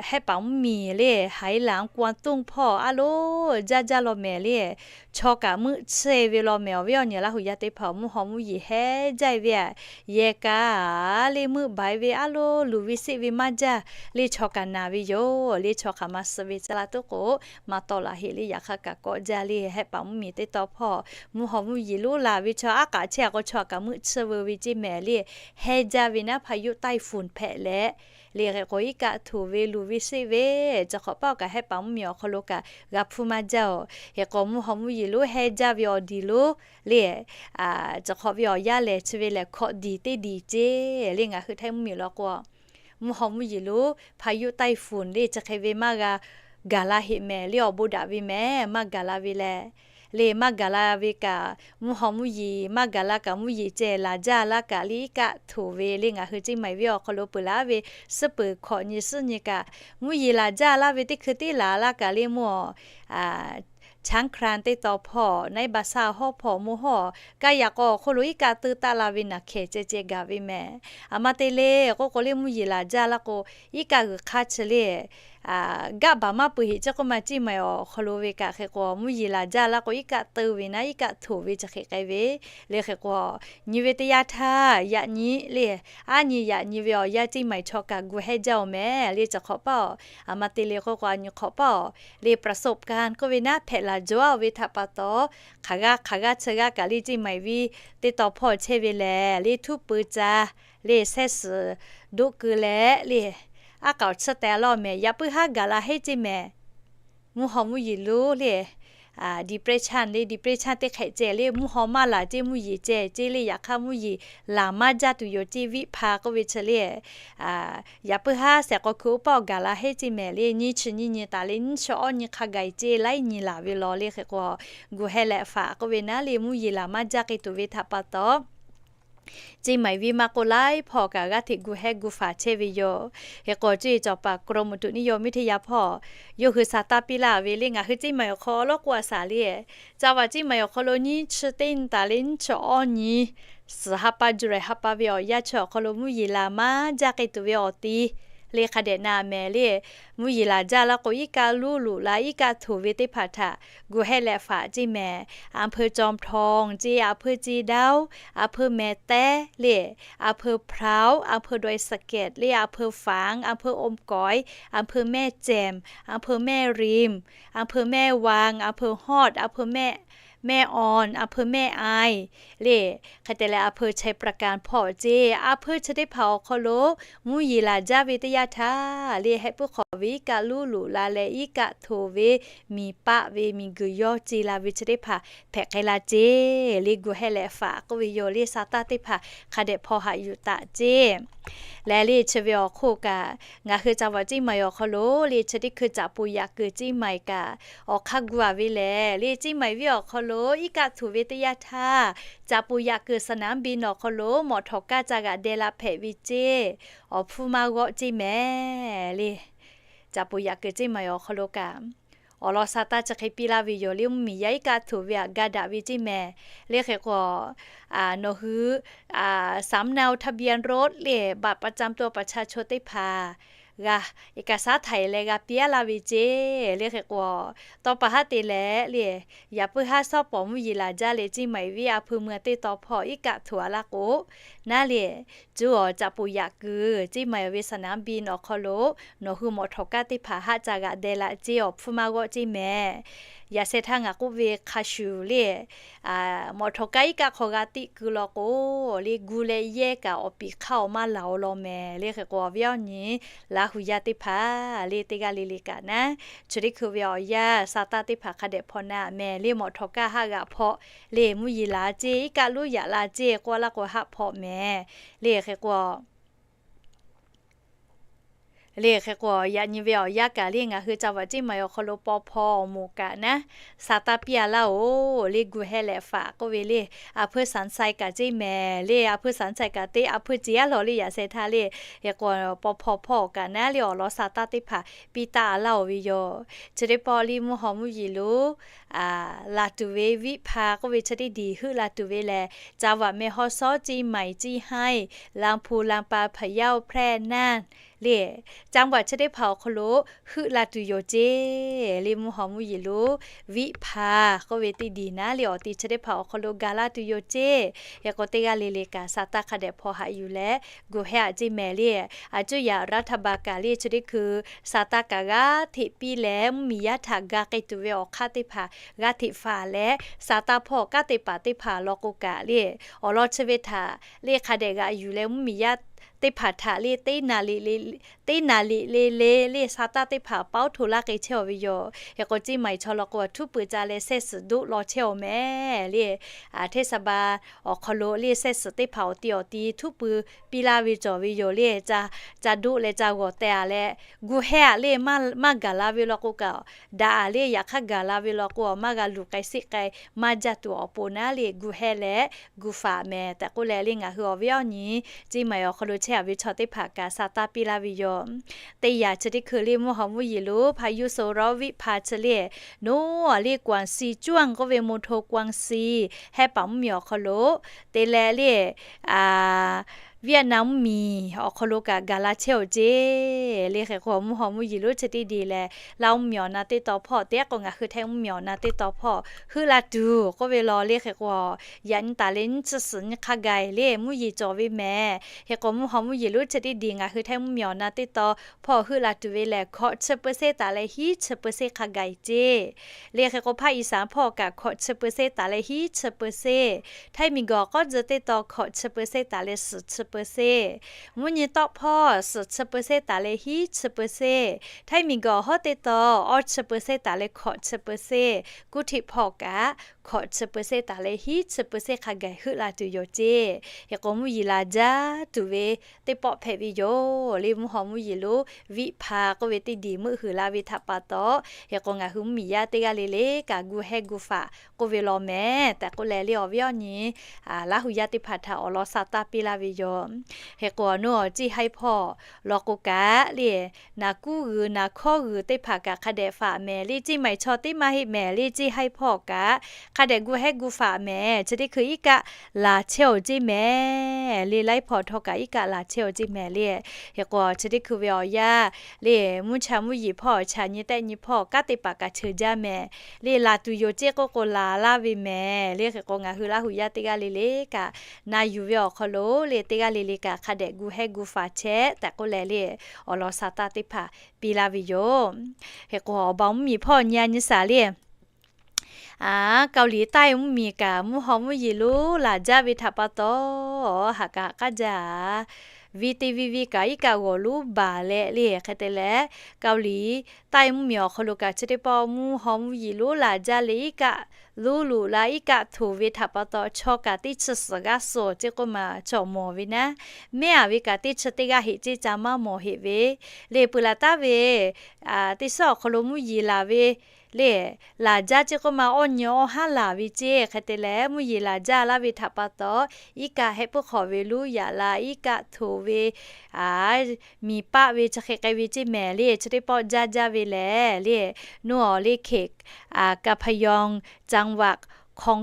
hehˆ paˍ mvuhˇmiˬ le, 海南 Guangdong hpawˇ aˉ loˉ jaˇ jaˇ law mehˍ le. Chaw kaꞈ meuˆ tsuhˇ-e ve law mehˍ. Awˬ viˉ awˬ nyi Laˇ huˍ yaˇ teˇ hpaˍ, mvuhˇ haw mvuhˇ yeˬ hehnˇ jaˇ ve aꞈ, yehˬ kaꞈ le meuˆ baˬ-e ve aˉ loˉ, luˬ ve seˆ ve maˇ jaˇ le, chaw kaꞈ naˬ ve yoˬ le. Chaw hk'aˬ ma suh ve tcuh la tuˉ k'o, maˇ tawˆ la heˆ le. Yaꞈ hk'aˇ kaꞈ kawˆ jaˇ le, hehˆ paˍ mvuhˇmiˬ teˇ tawn hpawˇ mvuhˇ haw mvuhˇ yeˬ lonˉ laˬ ve chaw aˉ k'aꞈ chehˇ-a k'o, chaw kaꞈ meuˆ tsuhˇ veu ve ceˇ mehˍ le. Hehnˇ jaˇ ve naˉ, พายุไต้ฝุ่น hpehꞈ leh le, hk'e k'o iˉ kaˆ htoꞈ ve, luˬ ve seˆ ve, chi hk'awꞈ paˆ-oˬ kaꞈ hehˆ paˍ mvuhˇmiˬ awˬ hk'aw lo kaꞈ g'a hpfuhˇ maˇ jaˇ-oˬ. Hk'e k'o mvuhˇ haw mvuhˇ yeˬ lonˉ hehnˇ jaˇ ve awˬ diˬ lonˉ le, chi hk'awꞈ ve awˬ yanˇ lehˬ chi ve lehˬ hkawꞈ diˬ teˇ diˬ ceˇ le. Ngaˬ hui Htaiˇ mvuhˇmiˬ law k'o, mvuhˇ haw mvuhˇ yeˬ lonˉ พายุไต้ฝุ่น le chi hk'e ve maˇ g'a gaˬ la heˆ mehˍ le. Awˬ bon daꞈ ve mehˍ, maˇ gaˬ la ve leh le, maˇ gaˬ la ve kaꞈ, mvuhˇ haw mvuhˇ yeˬ maˇ gaˬ la kaꞈ, mvuhˇ yeˬ ceh laˬ jaˇ laˇ kaꞈ le, iˉ kaˆ htoꞈ ve le. Ngaˬ hui ceˇ maiˍ viˉ awˬ hk'aw lo peuˬ laˬ ve suhˉ peuˬ hkawꞈ nyi suhˉ nyi kaꞈ, mvuhˇ yeˬ laˬ jaˇ laˇ ve teˇ hkui tiˉ laˬ laˇ kaꞈ le, mvuhˇ chaˉ hkran teˇ tawn hpawˇ, naiˉ ba saˇ hawˉ hpawˇ mvuhˇ hawˉ, kaˇ yaꞈ k'aw awˬ hk'oˆ lo iˉ kaˆ teu taˆ la ve naˬ hkehˍ ceh ceh gaˬ ve mehˍ. Aˬ ma te le k'oˆ k'o le, mvuhˇ yeˬ laˬ jaˇ laˇ k'o, iˉ kaˆ g'uiˬ hk'aˇ chi le, gaˆ baˬ maˇ peuˬ heˆ ceˇ k'oˆ ma, ceˇ maiˍ awˬ hk'aw lo ve kaꞈ hk'e k'o, mvuhˇ yeˬ laˬ jaˇ laˇ k'o, iˉ kaˆ teu ve naˉ, iˉ kaˆ htoꞈ ve chi hk'e k'ai ve le. Hk'e k'o, nyi ve teˇ yanˇ htaˇ yaꞈ nyi le, aˉ nyi yaꞈ nyi ve awˬ yanˇ ceˇ maiˍ chaw kaꞈ gu hehnˇ jaˇ-oˬ mehˍ le. Chi hk'awꞈ paˆ-oˬ, aˬ ma te le k'oˆ k'o, a nyi hk'awꞈ paˆ-oˬ le, ประสบการณ์ k'oˆ ve naˉ, hpehꞈ laˬ jaw-a-oˬ ve htaꞈ pa taw, hk'aˬ g'aˇ hk'aˬ g'aˇ chi g'aˇ kaꞈ le, ceˇ maiˍ viˉ teˇ tawn hpawˇ chehˇ ve lehˬ le, htuˉ peu ca le, sehˉ suhˍ doˆ keu leh le, aˉ k'aoˍ tsuhˇ teh laˇ mehˍ. Yaꞈ puiˉ haˉ gaˬ la heˆ ceˇ mehˍ. Mvuhˇ haw mvuhˇ yeˬ lonˉ le, depression le, depression teˇ hk'ehꞈ ceh le, mvuhˇ haw maˇ laˬ ceˇ, mvuhˇ yeˬ ceh ceˇ le. Yaꞈ hk'aˇ mvuhˇ yeˬ laˬ maˇ jaˇ tuˬ yoˬ ceˇ, viˆ hpa k'oˆ ve chi le. Yaꞈ puiˉ haˉ shehˍ k'aw hkui oˇ paˆ-oˬ gaˬ la heˆ ceˇ mehˍ le. Nyiˇ chi nyiˇ nyi taˍ le, nyiˇ chi awˇ nyi hk'a gaˬ-e ceˇ, laiˉ nyi laˬ ve law le. Hk'e k'o, gu heh leh faꞈ k'oˆ ve naˉ le, mvuhˇ yeˬ laˬ maˇ jaˇ k'ai tuˬ ve htaꞈ pa taw, ceˇ maiˍ viˉ maˇ k'oˆ, laiˉ hpawˇ kaꞈ g'aˇ hteꞈ gu heh gu faˍ chehˇ ve yoˬ. Hk'e k'o, ceˇ cawˬ paˍ กรมอุตุนิยมวิทยา hpawˇ yawˇ hui saˍ taˇ piˇ laˇ ve le. Ngaˬ hui ceˇ maiˍ awˬ hk'aw awˬ lawˉ k'oˆ a saˍ le, ca vaꞈ ceˇ maiˍ awˬ hk'aw lo nyiˇ chi teˇ nyi taˍ le, nyiˇ chi awˇ nyi suhˍ ha pa, July ha pa ve awˬ yanˇ chi awˬ hk'aw lo mvuhˇ yeˬ laˬ maˇ jaˇ k'ai tuˬ ve awˬ ti le hk'a dehꞈ na mehˍ le. Mvuhˇ yeˬ laˬ jaˇ laˇ k'o, iˉ kaˆ luˉ luꞈ la, iˉ kaˆ htoꞈ ve teˇ hpaˍ htaꞈ gu heh leh faꞈ ceˇ mehˍ. อำเภอจอมทอง ceˇ, อำเภอเชียงดาว, อำเภอแม่แต le, อำเภอพร้าว, อำเภอดอยสะเก็ด le, อำเภอฝาง, อำเภออมก๋อย, อำเภอแม่แจ่ม, อำเภอแม่ริม, อำเภอแม่วาง, อำเภอฮอด, อำเภอแม่ แม่อ่อน อำเภอแม่อาย le, hk'e te leh อำเภอไชยประการ hpawˇ ceˇ. A hpeuˇ chi teˇ hpaˍ awˬ hk'aw lo mvuhˇ yeˬ laˬ jaˇ ve teˇ yanˇ htaˇ le, heh puiˉ hk'awꞈ ve iˉ kaˆ luˉ loꞈ la leh iˉ kaˆ htoꞈ ve miˬ paˆ ve miˬguiˬ yawˇ ce la ve chi teˇ hpaˍ hpehꞈ k'ai la ceˇ le. Gu heh leh faꞈ k'oˆ ve yoˬ le, sa taˇ teˇ hpaˍ hk'a dehꞈ hpaw haꞈ yuˬ taˍ ceˇ. Leh le chi ve awˬ hk'oˆ kaꞈ, ngaˬ hui จังหวัดเชียงใหม่ awˬ hk'aw lo le chi teˇ hkui caꞈ poˍ yaꞈ kuiˬ Ceˇ maiˍ kaꞈ awˬ hk'aˇ gu a ve lehˬ le, Ceˇ maiˍ venˇ awˬ hk'aw lo iˉ kaˆ htoꞈ ve teˇ yanˇ htaˇ, caꞈ poˍ yaꞈ kuiˬ สนามบิน awˬ hk'aw lo mawˬ htawˍ kaˇ ca g'aꞈ deh la hpehꞈ ve ceˇ. Awˬ hpfuhˇ maˇ g'awˆ ceˇ mehˍ le. Caꞈ poˍ yaꞈ kuiˬ Ceˇ maiˍ awˬ hk'aw lo kaꞈ awˬ lawn sa taˇ chi hk'e piˇ laˇ ve yoˬ le, mvuhˇmiˬ yaˇ iˉ kaˆ htoꞈ ve htaꞈ ga daꞈ ve ceˇ mehˍ le. Hk'e k'o, nawˬ hui สำเนาทะเบียนรถ le บัตรประจำตัวประชาชน teˇ hpaˍ g'a, เอกสาร htaꞈ leh g'a piˇ laˇ ve ceˇ le. Hk'e k'o, tawˇ pa haˉ te leh le, yaꞈ puiˉ haˉ shawˉ pawˍ mvuhˇ yeˬ laˬ jaˇ leh, Ceˇ maiˍ venˇ a hpui mui teˇ taw hpawˇ iˉ kaˆ htoꞈ a laˇ k'o, naˉ le, cuˇ awˬ caꞈ poˍ yaꞈ kuiˬ Ceˇ maiˍ ve สนามบิน awˬ hk'aw lo nawˬ hui mawˬ htawˍ kaˇ teˇ hpaˍ haˆ ca g'aꞈ deh la ceˇ. Awˬ hpfuhˇ maˇ g'awˆ ceˇ mehˍ. Yaꞈ sheh htaˇ ngaˬ k'oˆ ve hk'a shuˍ le, mawˬ htawˍ kaˇ iˉ kaˆ hk'aw g'a tiˆ keu law k'o le, gu leh yehˇ kaꞈ awˬ piˍ hk'aˇ awˬ maˇ laˬ-o law mehˍ le. Hk'e k'o awˬ viˉ awˬ nyi Laˇ hu yaˇ teˇ hpaˍ le, teˇ g'aˇ le le kaꞈ naˉ, chi teˇ hkui ve awˬ yanˇ sa taˇ teˇ hpaˍ hk'a dehꞈ hpaw na mehˍ le. Mawˬ htawˍ kaˇ haˆ g'aꞈ hpaw le, mvuhˇ yeˬ laˬ ceˇ, iˉ kaˆ luˉ yaꞈ la ceˇ k'oˆ laˇ k'o haˆ hpaw mehˍ le. Hk'e k'o le, hk'e k'o yaꞈ nyi ve awˬ yanˇ kaꞈ le, ngaˬ hui จังหวัดเชียงใหม่ awˬ hk'aw lo paw hpaw awˬ moˍ kaꞈ naˉ, sa taˇ piˇ a laˇ-oˬ le. Gu heh leh faꞈ k'oˆ ve le, a hpeuˇ สามชัย kaꞈ ceˇ mehˍ le. A hpeuˇ สามชัย kaꞈ teˇ a hpeuˇ ceˇ a lawˬ le. Yaꞈ sheh htaˇ le, hk'e k'o paw hpaw hpawˇ kaꞈ naˉ le, awˬ lawn sa taˇ teˇ hpaˍ piˇ taˇ a laˇ-oˬ ve yoˬ. Chi teˇ pawˆ le mvuhˇ haw mvuhˇ yeˬ lo laˬ tuˬ ve Viˆ hpa k'oˆ ve chi teˇ diˬ heuˆ la tuˬ ve lehˬ, จังหวัดแม่ฮ่องสอน Ceˇ maiˍ, Ceˇ haiˇ, Laˇ hpu, Laˇ pa, Hpaˍ yaˇ, Hpehˇ naˇ le, จังหวัด chi teˇ hpaˍ awˬ hk'aw lo heuˆ la tuˬ yoˬ ceˇ le. Mvuhˇ haw mvuhˇ yeˬ lo Viˆ hpa k'oˆ ve teˇ diˬ naˉ le, awˬ ti chi teˇ hpaˍ awˬ hk'aw lo gaˬ la tuˬ yoˬ ceˇ. Hk'e k'o teˇ g'aˇ le le kaꞈ sa taˇ hk'a dehꞈ hpaw haꞈ yuˬ leh gu heh a ceˇ mehˍ le. A cuˇ yaꞈ รัฐบาล kaꞈ le chi teˇ hkui sa taˇ kaꞈ g'aˇ hteꞈ piˇ leh, mvuhˇmiˬ yaˇ htaꞈ ga k'ai tuˬ ve awˬ hk'aˇ teˇ hpaˍ g'aˇ hteꞈ faˍ leh, sa taˇ hpawˇ kanˉ te paˍ teˇ hpaˍ law k'o kaꞈ le, awˬ lawn chi ve htaꞈ le hk'a dehꞈ g'aꞈ yuˬ leh, mvuhˇmiˬ yaˇ teˇ hpaˍ htaꞈ le teˇ naˍ liꞈ le le le sa taˇ teˇ hpaˍ pawˉ hto laˇ k'ai chehˇ-oˬ ve yoˬ. Hk'e k'o Ceˇ maiˍ chaw law k'o, htuˉ pui ca leh เศษ suhˍ doˆ law chehˇ-oˬ mehˍ le. Hteˇ sa ba awˬ hk'aw lo le เศษ suhˍ teˇ hpaˍ awˬ ti awˬ ti htuˉ pui piˇ laˇ ve cawˬ ve yoˬ le. Ca doˆ leh ca g'awˬ teh a leh, gu heh a le, maˇ gaˬ la ve law k'o kaꞈ, daꞈ a le, yaꞈ hk'aˇ gaˬ la ve law k'o, maˇ g'a luˬ k'ai seˆ k'ai maˇ jaˇ tuˬ awˬ pon naˉ le, gu heh leh gu faˍ mehˍ tehꞈ k'oˆ leh le, ngaˬ hui awˬ viˉ awˬ nyi Ceˇ maiˍ awˬ hk'aw lo chehˇ a ve chaw teˇ hpaˍ kaꞈ sa taˇ piˇ laˇ ve yoˬ. Teˇ yanˇ chi teˇ hkui le mvuhˇ haw mvuhˇ yeˬ lo พายุโซนร้อน Viˆ hpa chi le, noˉ a le 广西 cuˇ k'oˆ ve มณฑลกวางซี heh paˍ mvuhˇmiˬ awˬ hk'aw lo te leh le, Vietnam mvuhˇmiˬ awˬ hk'aw lo kaꞈ gaˬ la chehˇ-oˬ ceˇ le. Hk'e k'o mvuhˇ haw mvuhˇ yeˬ lo chi teˇ diˬ lehˬ, Laˇ mvuhˇmiˬ awˬ na teˇ taw hpawˇ tehꞈ k'o, ngaˬ hui Htaiˇ mvuhˇmiˬ awˬ na teˇ taw hpawˇ heuˆ la tuˬ k'oˆ ve law le. Hk'e k'o yaꞈ nyi taˍ leh nyiˇ chi suhˍ nyi hk'a gaˬ le mvuhˇ yeˬ cawˬ ve mehˍ. Hk'e k'o mvuhˇ haw mvuhˇ yeˬ lo chi teˇ diˬ ngaˬ hui Htaiˇ mvuhˇmiˬ awˬ na teˇ taw hpawˇ heuˆ la tuˬ ve lehˬ, ขอ chi เปอร์เซ็นต์ taˍ leh hiˉ chi เปอร์เซ็นต์ hk'a gaˬ ceˇ le. Hk'e k'o ภาคอีสาน hpawˇ kaꞈ ขอ chi เปอร์เซ็นต์ taˍ leh hiˉ chi เปอร์เซ็นต์, Htaiˇ miˬguiˬ awˬ k'awˉ tcuh teˇ taw ขอ chi เปอร์เซ็นต์ taˍ leh suhˍ chi เปอร์เซ็นต์, mvuhˇ nyi tawˆ hpawˇ suhˍ chi เปอร์เซ็นต์ taˍ leh hiˉ chi เปอร์เซ็นต์, Htaiˇ miˬguiˬ awˬ hawˉ teˇ taw awˇ chi เปอร์เซ็นต์ taˍ leh ขอ chi เปอร์เซ็นต์, kuˇ htiꞈ hpawˇ kaꞈ ขอ chi เปอร์เซ็นต์ taˍ leh hiˉ chi เปอร์เซ็นต์ hk'a gaˬ heuˆ la tuˬ yoˬ ceˇ. Hk'e k'o mvuhˇ yeˬ laˬ jaˇ tuˬ ve teˇ pawˆ hpehꞈ ve yoˬ le. Mvuhˇ haw mvuhˇ yeˬ lo Viˆ hpa k'oˆ ve teˇ diˬ meuˆ huiˍ la ve htaꞈ pa taw, hk'e k'o ngaˬ hui mvuhˇmiˬ yaˇ teˇ g'aˇ le le kaꞈ gu heh gu faˍ k'oˆ ve law mehˍ tehꞈ k'oˆ leh le, awˬ viˉ awˬ nyi Laˇ hu yaˇ teˇ hpaˍ htaꞈ awˬ lawn sa taˇ piˇ laˇ ve yoˬ. Hk'e k'o awˬ nu awˬ Ceˇ haiˇ hpawˇ law k'o kaꞈ le, naˍ kuˉ g'uiˬ naˍ hkawˇ g'uiˬ teˇ hpaˍ kaꞈ hk'a dehꞈ faˍ mehˍ le. Ceˇ maiˍ chaw teˇ maˇ heˆ mehˍ le, Ceˇ haiˇ hpawˇ kaꞈ hk'a dehꞈ gu heh gu faˍ mehˍ. Chi teˇ hkui iˉ kaˆ laˬ chehˇ-oˬ ceˇ mehˍ le. Laiˉ hpawˇ htawˇ kaꞈ iˉ kaˆ laˬ chehˇ-oˬ ceˇ mehˍ le. Hk'e k'o chi teˇ hkui ve awˬ yanˇ le, mvuhˇ cha mvuhˇ yeˬ hpawˇ cha nyi tehˆ nyi hpawˇ kanˉ te paˍ kaꞈ cheuˬ jaˇ mehˍ le. Laˬ tuˬ yoˬ ceˇ k'oˆ k'o laˬ laˇ ve mehˍ le. Hk'e k'o ngaˬ hui Laˇ hu yaˇ teˇ g'aˇ le le kaꞈ na yuˬ ve awˬ hk'aw lo le, teˇ g'aˇ le le kaꞈ hk'a dehꞈ gu heh gu faˍ chehˇ tehꞈ k'oˆ leh le, awˬ lawn sa taˇ teˇ hpaˍ piˇ laˇ ve yoˬ. Hk'e k'o awˬ ba mvuhˇmiˬ hpawˇ nyi a nyi shaˍ le, Aˬ, Kaoˍliˍ taˆ-e mvuhˇmiˬ kaꞈ mvuhˇ haw mvuhˇ yeˬ lonˉ laˬ jaˇ ve htaꞈ pa taw, haꞈ kaꞈ haꞈ k'aˉ jaˇ-a. V T V V kaꞈ iˉ kaˆ g'awˬ lonˉ baˬ leh le, hk'e te leh, Kaoˍliˍ taˆ-e mvuhˇmiˬ awˬ hk'aw lo kaꞈ chi teˇ pawˆ mvuhˇ haw mvuhˇ yeˬ lonˉ laˬ jaˇ leh iˉ kaˆ lonˉ loꞈ la iˉ kaˆ htoꞈ ve htaꞈ pa taw, chaw kaꞈ teˇ chi suhˍ g'aˇ suh ceˇ k'oˆ ma chaw mawˬ ve naˉ, mehˉ-aˬ ve kaꞈ teˇ chi teˇ g'aˇ heꞈ ceˇ ca maˇ mawˬ heꞈ ve le. Peuˬ laˬ taˍ ve teˇ suhˉ awˬ hk'aw lo mvuhˇ yeˬ laˬ ve le, laˬ jaˇ ceˇ k'oˆ ma awˇ nyi awˇ haˉ laˬ ve ceˇ. Hk'e te leh mvuhˇ yeˬ laˬ jaˇ laˇ ve htaꞈ pa taw, iˉ kaˆ hehˆ puiˉ hk'awꞈ ve lonˉ yaꞈ la iˉ kaˆ htoꞈ ve miˬ paˆ ve chi hk'e k'ai ve ceˇ mehˍ le. Chi teˇ pawˆ jaˇ jaˇ ve lehˬ le, nuˇ awˬ le hkeꞈ กำปะยอง จังหวัด คอง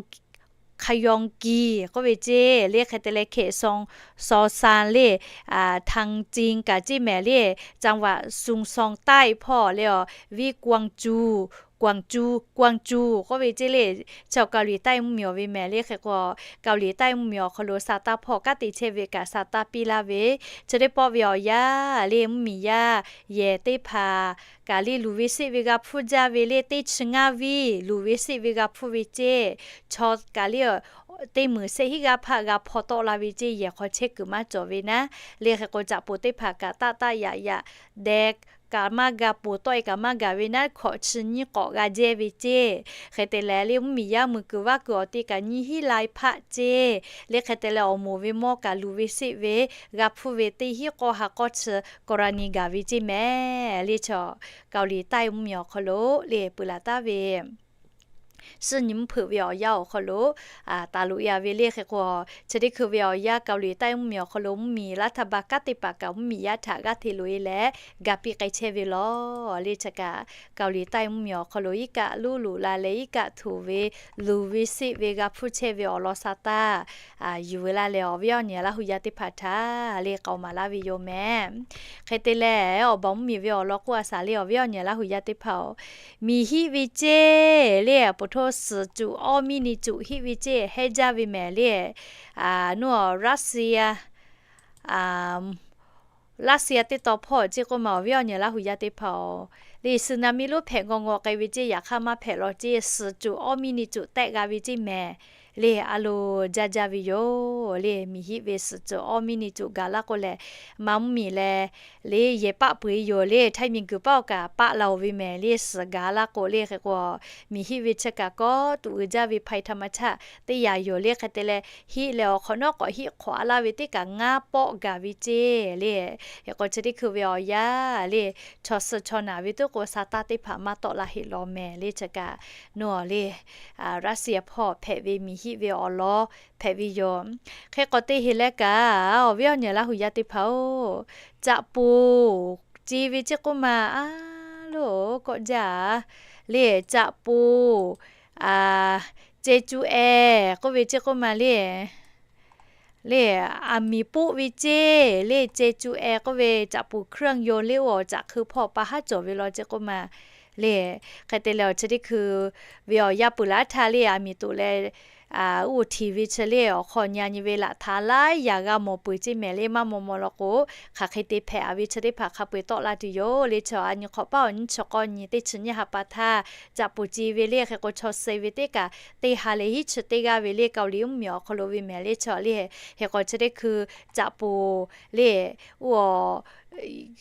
คยองกี k'oˆ ve ceˇ le. Hk'e te leh hkeꞈ ซอสาน le, ทางจีน kaꞈ ceˇ mehˍ le, จังหวัด ชุมชนใต้ hpawˇ le, awˬ viˉ กวางโจว Guangzhou, Guangzhou k'oˆ ve ceˇ le. Chi Kaoˍliˍ taˆ-e mvuhˇmiˬ awˬ ve mehˍ le. Hk'e k'o, Kaoˍliˍ taˆ-e mvuhˇmiˬ awˬ hk'aw lo sa taˇ hpawˇ kanˉ te chehˇ ve kaꞈ sa taˇ piˇ laˇ ve, chi teˇ pawˆ ve awˬ yanˇ le, mvuhˇmiˬ yaˇ yehˬ teˇ hpaˍ kaꞈ le, luˬ ve seˆ ve g'a hpuˇ jaˇ ve le, teˇ chi ngaˇ viˇ luˬ ve seˆ ve g'a hpuˇ ve ceˇ. Chaw kaꞈ le, teˇ meunˍ shehˆ hinˉ g'aˇ hpaˆ g'a hpaw tawˆ la ve ceˇ, yehˬ hk'aw chehˇ kuiˬ maˇ cawˬ ve naˉ le. Hk'e k'o, caꞈ poˍ teˇ hpaˍ kaꞈ taˆ taˆ yaꞈ yaꞈ deh kaꞈ maˇ ga poˍ, tawˆ-e kaꞈ maˇ gaˬ ve naˉ, hkawꞈ chi nyiˇ k'awꞈ g'a jehˇ ve ceˇ. Hk'e te leh le, mvuhˇmiˬ yaˇ meuˬ kuiˬ vaˇ kuiˬ awˬ te kaꞈ nyiˇ hinˉ lai hpaˆ ceˇ. Le hk'e te leh awˬ moˍ ve mawˇ kaꞈ luˬ ve seˆ ve g'a hpuˇ ve teˇ hinˉ k'awˇ ha k'awˇ chi กรณี gaˬ ve ceˇ mehˍ le. Chi Kaoˍliˍ taˆ-e mvuhˇmiˬ awˬ hk'aw lo le, peuˬ laˬ taˍ ve suh nyi mvuhˇ hpeuꞈ ve awˬ yanˇ awˬ hk'aw lo taˍ loꞈ-e ve le. Hk'e k'o, chi teˇ hkui ve awˬ yanˇ Kaoˍliˍ taˆ-e mvuhˇmiˬ awˬ hk'aw lo mvuhˇmiˬ laˇ htaˇ ba kanˉ teˇ hpaˍ kaꞈ mvuhˇmiˬ yaˇ htaꞈ g'aˇ hteꞈ loꞈ-e leh ga piˇ k'ai chehˇ ve law le. Chi kaꞈ Kaoˍliˍ taˆ-e mvuhˇmiˬ awˬ hk'aw lo iˉ kaˆ lonˉ loꞈ la leh iˉ kaˆ htoꞈ ve luˬ ve seˆ ve g'a hpuˇ chehˇ ve awˬ lawn sa taˇ yuˬ ve laˇ leh, awˬ viˉ awˬ nyi Laˇ hu yaˇ teˇ hpaˍ htaꞈ le k'aoˍ maˍ laˇ ve yoˬ mehˍ. Hk'e te leh, awˬ baˬ mvuhˇmiˬ ve awˬ lawn k'oˆ a shaˍ le, awˬ viˉ awˬ nyi Laˇ hu yaˇ teˇ hpaˍ-oˬ, miˬ hiˆ ve ceˇ le, ปลดโทษ สิบจุด awˇ miˇ ni cuꞈ hiˆ ve ceˇ hehˉ jaˇ ve mehˍ le. Nuˇ awˬ Russia, Russia teˇ taw hpawˇ ceˇ k'oˆ ma, awˬ viˉ awˬ nyi Laˇ hu yaˇ teˇ hpaˍ-oˬ, le สึนามิ lonˉ hpehꞈ ngaw ngaw k'ai ve ceˇ, yaꞈ hk'aˇ maˇ hpehꞈ law ceˇ, สิบจุด awˇ miˇ ni cuꞈ tehˆ g'a ve ceˇ mehˍ le. A lo jaˇ jaˇ ve yoˬ le. Miˬ hiˆ ve สิบจุด awˇ miˇ ni cuꞈ gaˬ laˇ k'o lehˬ, maˇ mvuhˇmiˬ leh le yehˬ paˆ peu-eˬ yoˬ le. Htaiˇ miˬguiˬ paˆ awˬ kaꞈ paˆ la-oˬ ve mehˍ le, suhˍ gaˬ laˇ k'o le. Hk'e k'o, miˬ hiˆ ve chi kaꞈ kawˆ tuꞈ uiˍ jaˇ ve ภัยธรรมชาติ teˇ yanˇ yoˬ le. Hk'e te leh, hiˆ leh awˬ hk'awꞈ nawˉ k'awꞈ hiˆ hk'awꞈ a laˇ ve teˇ kaꞈ ngaˇ pawˆ gaˬ ve ceˇ le. Hk'e k'o, chi teˇ hkui ve awˬ yanˇ le, chaw suh chaw naˬ ve tuˉ k'o, sa taˇ teˇ hpaˍ maˇ tawˆ la heˆ law mehˍ le. Chi kaꞈ nuˇ awˬ le Russia hpawˇ hpehꞈ ve miˬ hiˆ ve awˬ lawn hpehꞈ ve yoˬ. Hk'e k'awꞈ te heˍ leh kaꞈ, awˬ viˉ awˬ nyi Laˇ hu yaˇ teˇ hpaˍ-oˬ, caꞈ poˍ ce ve ceˇ k'oˆ ma, a loˬ kawˆ jaˇ le. Caꞈ poˍ ceh cu e k'oˆ ve ceˇ k'oˆ ma le. Le, aˬ miˍ poˆ ve ceˇ le, ceh cu e k'oˆ ve caꞈ poˍ เครื่องยนต์ le, oˇ awˬ caꞈ hkui hpawˇ pa haˉ cawˬ ve law ceˇ k'oˆ ma le. Hk'e te leh, awˬ chi teˇ hkui ve awˬ yanˇ peuˬ laˇ htaˇ le, aˬ miˍ toꞈ leh oˇ tiˍ ve chi le, awˬ hk'aw nyi nyi ve laꞈ htaꞈ laiˉ yaꞈ g'a mawˬ peuˬ ceˇ mehˍ le. Maˇ maw maw law k'o, hk'aˬ hk'e te hpehꞈ a ve chi teˇ hpaˍ hk'a peu-eˬ tawˆ la tuˬ yoˬ le. Chaw a nyi hk'awꞈ paˉ awˬ nyiˇ chi k'awˇ nyi teˇ chi nyiˇ ha pa htaˇ, caꞈ poˍ ce ve le. Hk'e k'o, chaw suh ve teˇ kaꞈ teˇ ha leh hiˉ chi teˇ g'aˇ ve le, Kaoˍliˍ mvuhˇmiˬ awˬ hk'aw lo ve mehˍ le. Chaw le, hk'e k'o chi teˇ hkui caꞈ poˍ le, oˇ awˬ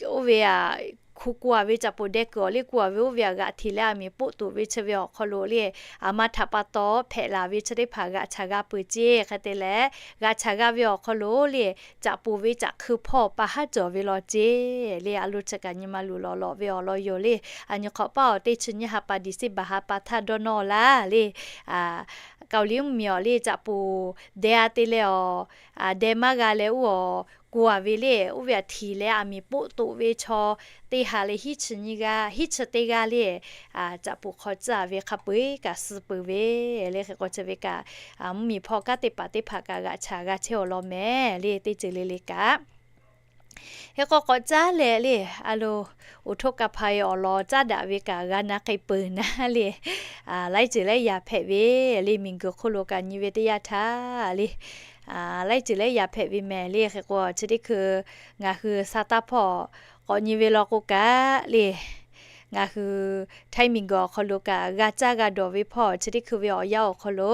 oˇ ve aꞈ, hku ku a ve caꞈ poˍ deh kuiˬ awˬ le ku a ve oˇ ve aꞈ g'aꞈ hteꞈ leh aˬ miˍ poˆ toꞈ ve chi ve awˬ hk'aw lo le, aˬ ma htaꞈ pa taw hpehꞈ laˬ ve chi teˇ hpaˍ g'aꞈ chaˬ g'a peuˬ ceˇ. Hk'e te leh, g'aꞈ chaˬ g'a ve awˬ hk'aw lo le, caꞈ poˍ ve caꞈ hkui hpawˇ pa haˉ cawˬ ve law ceˇ le. A lo chi kaꞈ nyi ma luˬ lawꞈ lawꞈ ve awˬ lawn yoˬ le. A nyi hk'awꞈ paˉ awˬ teˇ chi nyiˇ ha pa December ha pa htaˇ dawˇ nawˇ laˇ le, Kaoˍliˍ mvuhˇmiˬ awˬ le caꞈ poˍ deh a te leh awˬ, deh maˇ g'a leh oˇ awˬ ku a ve le, oˇ ve aꞈ htiˍ leh aˬ miˍ poˆ toꞈ ve chaw teˇ ha leh hiˉ chi nyiˇ g'aˇ, hiˉ chi teˇ g'aˇ le, caꞈ poˍ hk'aw tcuhˉ ve hk'a peu-eˬ kaꞈ suh peuˬ ve le. Hk'e k'o chi ve kaꞈ, mvuhˇmiˬ hpawˇ kanˉ te paˍ teˇ hpaˍ kaꞈ g'aꞈ chaˬ g'a chehˇ awˬ lawn mehˍ le, teˇ ceuˬ le le kaꞈ. Hk'e k'o k'awꞈ caˉ leh le, a lo, oˬ htoˇ ka hpa-e awˬ lawn caˉ daꞈ ve kaꞈ g'a na k'ai peuˬ naˉ le, laiˉ ceuˬ laiˉ yaꞈ hpehꞈ ve le, miˬguiˬ hk'oˆ lo kaꞈ nyi ve teˇ yanˇ htaˇ le, laiˉ ceuˬ laiˉ yaꞈ hpehꞈ ve mehˍ le. Hk'e k'o chi teˇ hkui ngaˬ hui sa taˇ hpawˇ k'awꞈ nyi ve law k'o kaꞈ le, ngaˬ hui htaiˇ miˬguiˬ awˬ hk'aw lo kaꞈ g'a caˇ g'a dawˬ ve hpawˇ chi teˇ hkui ve awˬ yanˇ awˬ hk'aw lo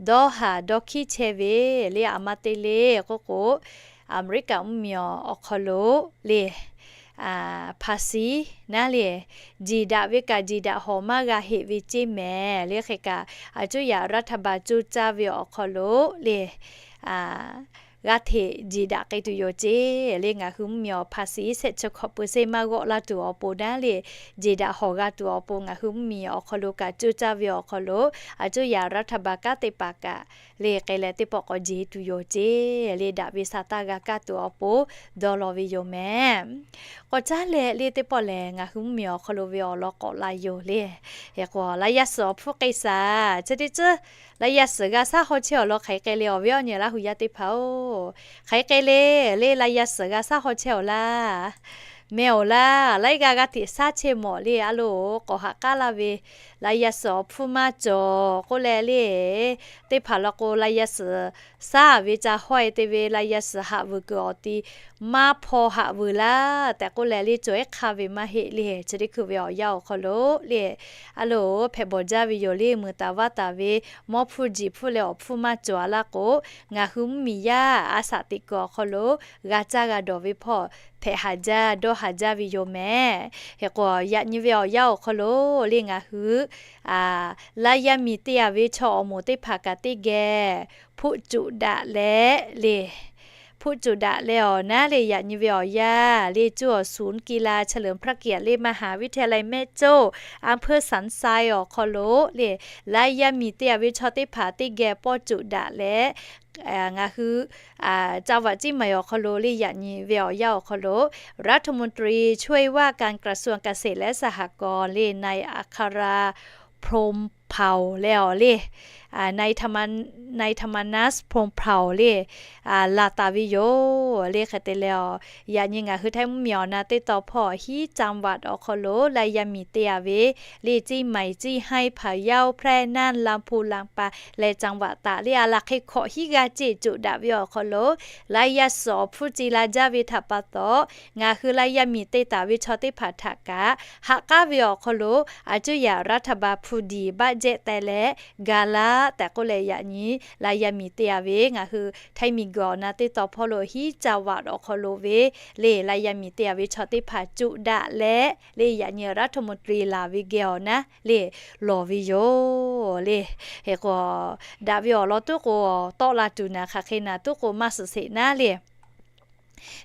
dawˇ haˍ dawˇ hkiˉ chehˇ ve le. A ma te le k'oˆ k'o, Aˍmeˍriˆkaˍ mvuhˇmiˬ awˬ hk'aw lo le ภาษี naˉ le, jiˬ daꞈ ve kaꞈ jiˬ daꞈ hawˬ maˇ g'a heꞈ ve ceˇ mehˍ le. Hk'e kaꞈ a cuˇ yaꞈ รัฐบาล coˇ caˇ ve awˬ hk'aw lo le g'a hteꞈ jiˬ daꞈ k'ai tuˬ yoˬ ceˇ le. Ngaˬ hui mvuhˇmiˬ awˬ ภาษี shehˆ chi hkawꞈ เปอร์เซ็นต์ maˇ g'awˆ laˇ tuˬ awˬ pon naˉ le, jiˬ daꞈ hawˬ g'a tuˬ awˬ pon ngaˬ hui mvuhˇmiˬ awˬ hk'aw lo kaꞈ coˇ caˇ ve awˬ hk'aw lo a cuˇ yaꞈ รัฐบาล kanˉ teˇ hpaˍ kaꞈ le k'ai leh teˇ pawˆ k'awꞈ jeˬ tuˬ yoˬ ceˇ le. Daꞈ ve sa taˇ g'a kaˇ tuˬ awˬ pon dawˇ law ve yoˬ mehˍ. K'awꞈ caˉ leh le teˇ pawˆ lehˬ, ngaˬ hui mvuhˇmiˬ awˬ hk'aw lo ve awˬ lawn k'awꞈ la yoˬ le. Hk'e k'o, laˇ yaˇ suhˍ awˬ hpfuhˇ k'ai shaˍ chi teˇ ceuˬ, laˇ yaˇ suhˍ g'a shaˉ haw chehˇ awˬ lawn hk'aˬ hk'e k'ai le awˬ viˉ awˬ nyi laˇ hui yaˇ teˇ hpaˍ-oˬ. Hk'aˬ hk'e k'ai le le, laˇ yaˇ suhˍ g'a shaˉ haw chehˇ awˬ laˇ, mehˍ awˬ laˇ, laiˉ g'aˇ g'aˇ hteꞈ shaˉ chehˇ mawˬ le. A loˍ, k'awꞈ haꞈ k'aˉ laˇ ve, laˇ yaˇ suhˍ awˬ hpfuhˇ maˇ cawˬ k'oˆ leh le, teˇ hpaˍ law k'o laˇ yaˇ suhˍ shaˉ ve ca hawˇ-e te ve, laˇ yaˇ suhˍ haꞈ vuiˬ kuiˬ awˬ ti maˇ hpaw haꞈ vuiˬ laˇ tehꞈ k'oˆ leh le, cawˬ ehˉ hk'aˇ ve maˇ heˆ le. Chi teˇ hkui ve awˬ yanˇ awˬ hk'aw lo le, a loˍ, hpehꞈ bawˬ jaˇ ve yoˬ le. Mui taˍ vaˇ taˍ ve mawˇ hpfuhˇ jiˬ hpfuhˇ leh awˬ hpfuhˇ maˇ cawˬ a laˇ k'o, ngaˬ hui mvuhˇmiˬ yaˇ a shaꞈ teꞈ kuiˬ awˬ hk'aw lo g'a caˇ g'a dawˬ ve hpawˇ hpehꞈ haˍ jaˇ dawˇ haˍ jaˇ ve yoˬ mehˍ. Hk'e k'o, yaꞈ nyi ve awˬ yanˇ awˬ hk'aw lo le ngaˬ hui laˇ yaˇ miˬ te yaˍ ve chaw awˬ moˍ teˇ hpaˍ kaꞈ teˇ geh hpuˆ coꞈ daꞈ leh le, hpuˆ coꞈ daꞈ leh awˬ naˉ le, yaꞈ nyi ve awˬ yanˇ le, cuˇ awˬ suˍ กีฬาเฉลิมพระเกียรติ le มหาวิทยาลัยแม่โจ้ อำเภอสันทราย awˬ hk'aw lo le, laˇ yaˇ miˬ te yaˍ ve chaw teˇ hpaˍ teˇ geh pawˇ coꞈ daꞈ leh ngaˬ hui จังหวัดเชียงใหม่ awˬ hk'aw lo le, yaꞈ nyi ve awˬ yanˇ awˬ hk'aw lo รัฐมนตรีช่วยว่าการกระทรวงเกษตรและสหกรณ์ le นายอัครา พรหมเผ่า leh awˬ le, นายธรรมนัส พรหมเผ่า le laˬ taˍ ve yoˬ le. Hk'e te leh awˬ, yaꞈ nyi ngaˬ hui Htaiˇ mvuhˇmiˬ awˬ na teˇ tawn hpawˇ จังหวัด awˬ hk'aw lo laˇ yaˇ miˬ te yaˍ ve le, เชียงใหม่ เชียงราย พะเยา แพร่ น่าน ลำพูน ลำปาง leh จังหวัดตาก le a laˬ hk'e hkawꞈ hiˉ g'aˇ ceˇ coꞈ daꞈ ve awˬ hk'aw lo, laˇ yaˇ suhˍ awˬ hpfuhˇ ce la jaˇ ve htaꞈ pa taw, ngaˬ hui laˇ yaˇ miˬ te taˍ ve chaw teˇ hpaˍ htaꞈ kaꞈ haꞈ k'aˉ ve awˬ hk'aw lo, a cuˇ yaꞈ รัฐบาล hpu diˍ baˆ jehˆ teh leh ga laˇ tehꞈ k'oˆ leh, yaꞈ nyi laˇ yaˇ miˬ te yaˍ ve ngaˬ hui Htaiˇ miˬguiˬ awˬ na teˇ tawn hpawˇ lo hiˉ จังหวัด awˬ hk'aw lo ve le, laˇ yaˇ miˬ te yaˍ ve chaw teˇ hpaˍ coꞈ daꞈ leh le, yaꞈ nyi รัฐมนตรี laˬ ve geh awˬ naˉ le lawˬ ve yoˬ le. Hk'e k'o, daꞈ ve awˬ lawn tuˉ k'o tawˆ la tuˬ naˍ, hk'aˬ hk'e naˍ tuˉ k'o maˇ suhˍ sheˍ naˉ le.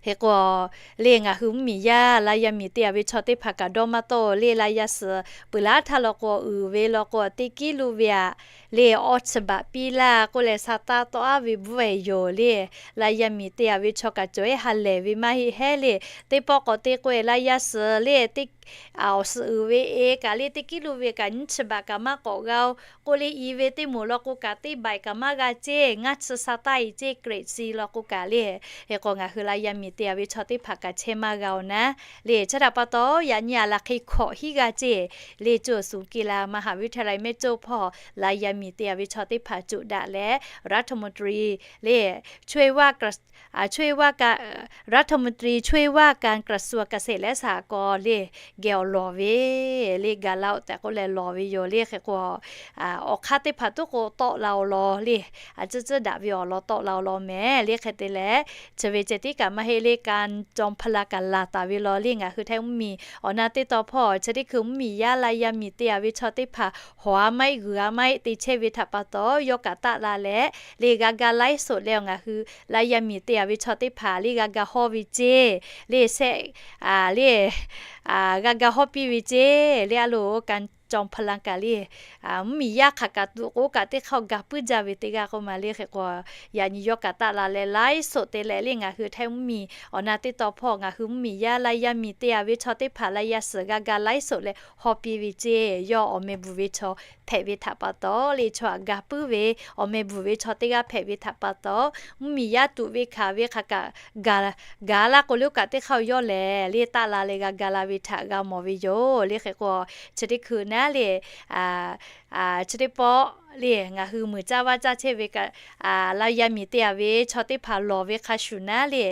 Hk'e k'o, le ngaˬ hui mvuhˇmiˬ yaˇ laˇ yaˇ miˬ te yaˍ ve chaw teˇ hpaˍ kaꞈ dawˇ maˇ tawˆ le. Laˇ yaˇ suhˍ peuˬ laˉ htaˇ law k'o, uiˍ ve law k'o, teˇ kiˉ luˇ ve aꞈ le, awˇ chi baꞈ piˇ laˇ k'oˆ leh, sa taˇ tawˆ aˉ ve bvuhˆ-e yoˬ le. Laˇ yaˇ miˬ te yaˍ ve chaw kaꞈ cawˬ ehˉ ha lehˬ ve maˇ heˆ hehˉ le. Teˇ pawˆ k'awꞈ te k'o-e, laˇ yaˇ suhˍ le teˇ awˬ suhˍ uiˍ ve e kaꞈ le, teˇ kiˉ luˇ ve kaꞈ nyiˇ chi baꞈ kaꞈ maˇ k'awꞈ g'a-oˬ k'oˆ le. I ve teˇ moˍ law k'o kaꞈ teˇ baꞈ kaꞈ maˇ g'a ceˇ, ngaˇ chi sa taˇ-e ceˇ, เกรด ซี law k'o kaꞈ le. Hk'e k'o, ngaˬ hui laˇ yaˇ miˬ te yaˍ ve chaw teˇ hpaˍ kaꞈ chehˇ maˇ g'a-oˬ naˉ le. Chi htaꞈ pa taw, yaꞈ nyi a laˬ hk'e hkawꞈ hiˉ g'aˇ ceˇ le, cuˇ awˬ suˍ กีฬา มหาวิทยาลัยแม่โจ้ hpawˇ laˇ yaˇ miˬ te yaˍ ve chaw teˇ hpaˍ coꞈ daꞈ leh รัฐมนตรี le ช่วยว่า ช่วยว่าการ รัฐมนตรีช่วยว่าการกระทรวงเกษตรและสหกรณ์ le geh awˬ lawˬ ve le, ga laˇ-oˆ tehꞈ k'oˆ leh lawˬ ve yoˬ le. Hk'e k'o, awˬ hk'aˇ teˇ hpaˍ tuˉ k'o tawˆ la-oˬ lawn le, a cuˇ cuˇ daꞈ ve awˬ lawn tawˆ la-oˬ lawn mehˍ le. Hk'e te leh, chi ve ceh tiˉ kaꞈ maˇ heˆ le, การจอมพลัง kaꞈ laˬ taˍ ve law le. Ngaˬ hui Htaiˇ mvuhˇmiˬ awˬ na teˇ tawn hpawˇ chi teˇ hkui mvuhˇmiˬ yaˇ laˇ yaˇ miˬ te yaˍ ve chaw teˇ hpaˍ hawˬ-a maˇ heˆ, g'uiˬ-a maˇ heˆ te chehˇ ve htaꞈ pa taw, yawˇ kaꞈ taˆ la leh le, g'a ga ไลฟ์สด leh ngaˬ hui laˇ yaˇ miˬ te yaˍ ve chaw teˇ hpaˍ le g'a ga hawˇ ve ceˇ le, shehˆ le g'a ga hawˇ piˇ ve ceˇ le. A loˍ, การจอมพลัง kaꞈ le, mvuhˇmiˬ yaˇ hk'aˬ kaꞈ tuꞈ k'oˆ kaꞈ teˇ hk'aˇ ga puiˉ jaˇ ve teˇ g'aˇ k'oˆ ma le. Hk'e k'o, yaꞈ nyi yawˇ kaꞈ taˆ la leh ไลฟ์สด te leh le, ngaˬ hui Htaiˇ mvuhˇmiˬ awˬ na teˇ tawn hpawˇ ngaˬ hui mvuhˇmiˬ yaˇ laˇ yaˇ miˬ te yaˍ ve chaw teˇ hpaˍ laˇ yaˇ suhˍ g'a ga ไลฟ์สด leh hawˇ piˇ ve ceˇ. Yawˇ awˬ meh bvuhˬ ve chaw hpehꞈ ve htaꞈ pa taw le, chaw htaꞈ ga puiˉ ve awˬ meh bvuhˬ ve chaw teˇ g'aˇ hpehꞈ ve htaꞈ pa taw, mvuhˇmiˬ yaˇ tuꞈ ve hkanˍ ve hk'aˬ kaꞈ ga, ga laˇ k'o le, oˇ kaꞈ teˇ hk'aˇ yawˇ lehˬ le taˆ la leh g'a ga la ve htaꞈ g'a mawˬ ve yoˬ le. Hk'e k'o, chi teˇ hkui naˉ le, chi teˇ pawˆ le ngaˬ hui muiˬ caˇ vaˇ caˇ chehˇ ve kaꞈ, Laˇ yaˇ miˬ te-a ve chaw teˇ hpaˍ lawˬ ve hk'a shuˍ naˉ le,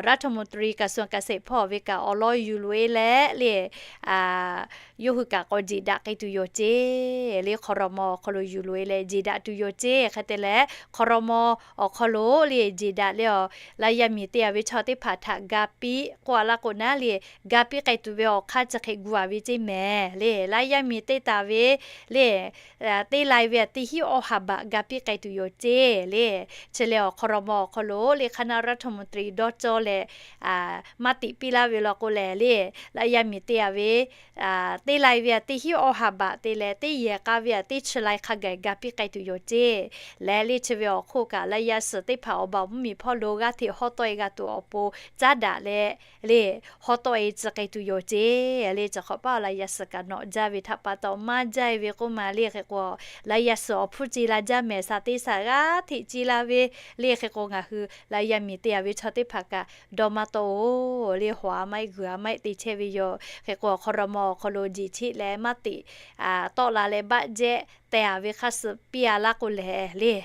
รัฐมนตรีกระทรวงเกษตร hpawˇ ve kaꞈ awˬ lawn yuˬ loꞈ-e leh le, yawˇ hui kaꞈ k'awꞈ jeˬ daꞈ k'ai tuˬ yoˬ ceˇ le, ครม. awˬ hk'aw lo yuˬ loꞈ-e leh jeˬ daꞈ tuˬ yoˬ ceˇ. Hk'e te leh ครม. awˬ hk'aw lo le jeˬ daꞈ leh awˬ Laˇ yaˇ miˬ te-a ve chaw teˇ hpaˍ htaꞈ ga piˇ k'oˆ-a laˇ k'o naˉ le, ga piˇ k'ai tuˬ ve awˬ hk'aˇ chi hk'e gu-a ve ceˇ mehˍ le. Laˇ yaˇ miˬ te taˍ ve le, teˇ lai ve aꞈ teˇ hinˉ awˬ ha baꞈ ga piˇ k'ai tuˬ yoˬ ceˇ le. Chi leh awˬ ครม. awˬ hk'aw lo le คณะรัฐมนตรี dawˇ cawˇ leh maˇ tiꞈ piˇ laˇ ve law k'o lehˬ le, Laˇ yaˇ miˬ te-a ve teˇ lai ve aꞈ teˇ hinˉ awˬ ha baꞈ te leh teˇ yehˬ k'a ve aꞈ teˇ chi lai hk'a gaˬ ga piˇ k'ai tuˬ yoˬ ceˇ. Leh le chi ve awˬ hk'oˆ kaꞈ Laˇ yaˇ suhˍ teˇ hpaˍ awˬ baˬ mvuhˇmiˬ hpawˇ lo g'aˇ hteꞈ hawˉ tawˆ-e g'a tuˬ awˬ pon caˉ daꞈ leh le, hawˉ tawˆ-e tcuh k'ai tuˬ yoˬ ceˇ le. Chi hk'awꞈ paˆ Laˇ yaˇ suhˍ kaꞈ nawꞈ jaˇ ve htaꞈ pa taw maˇ jaˇ-e ve k'oˆ ma le. Hk'e k'o Laˇ yaˇ suhˍ awˬ hpfuhˇ ce la jaˇ mehˍ, shaˍ te shaˍ g'aˇ hteꞈ ce la ve le. Hk'e k'o ngaˬ hui Laˇ yaˇ miˬ te-a ve chaw teˇ hpaˍ kaꞈ dawˇ maˇ tawˆ-oˬ le, hawˍ-a maˇ heˆ, g'uiˬ-a maˇ heˆ te chehˇ ve yoˬ. Hk'e k'o ครม. awˬ hk'aw lo jeˬ cheˆ leh maˇ tiꞈ tawˆ la leh baˆ jehˇ teh-a ve hk'a suhˍ piˇ-a laˇ k'o lehˬ le,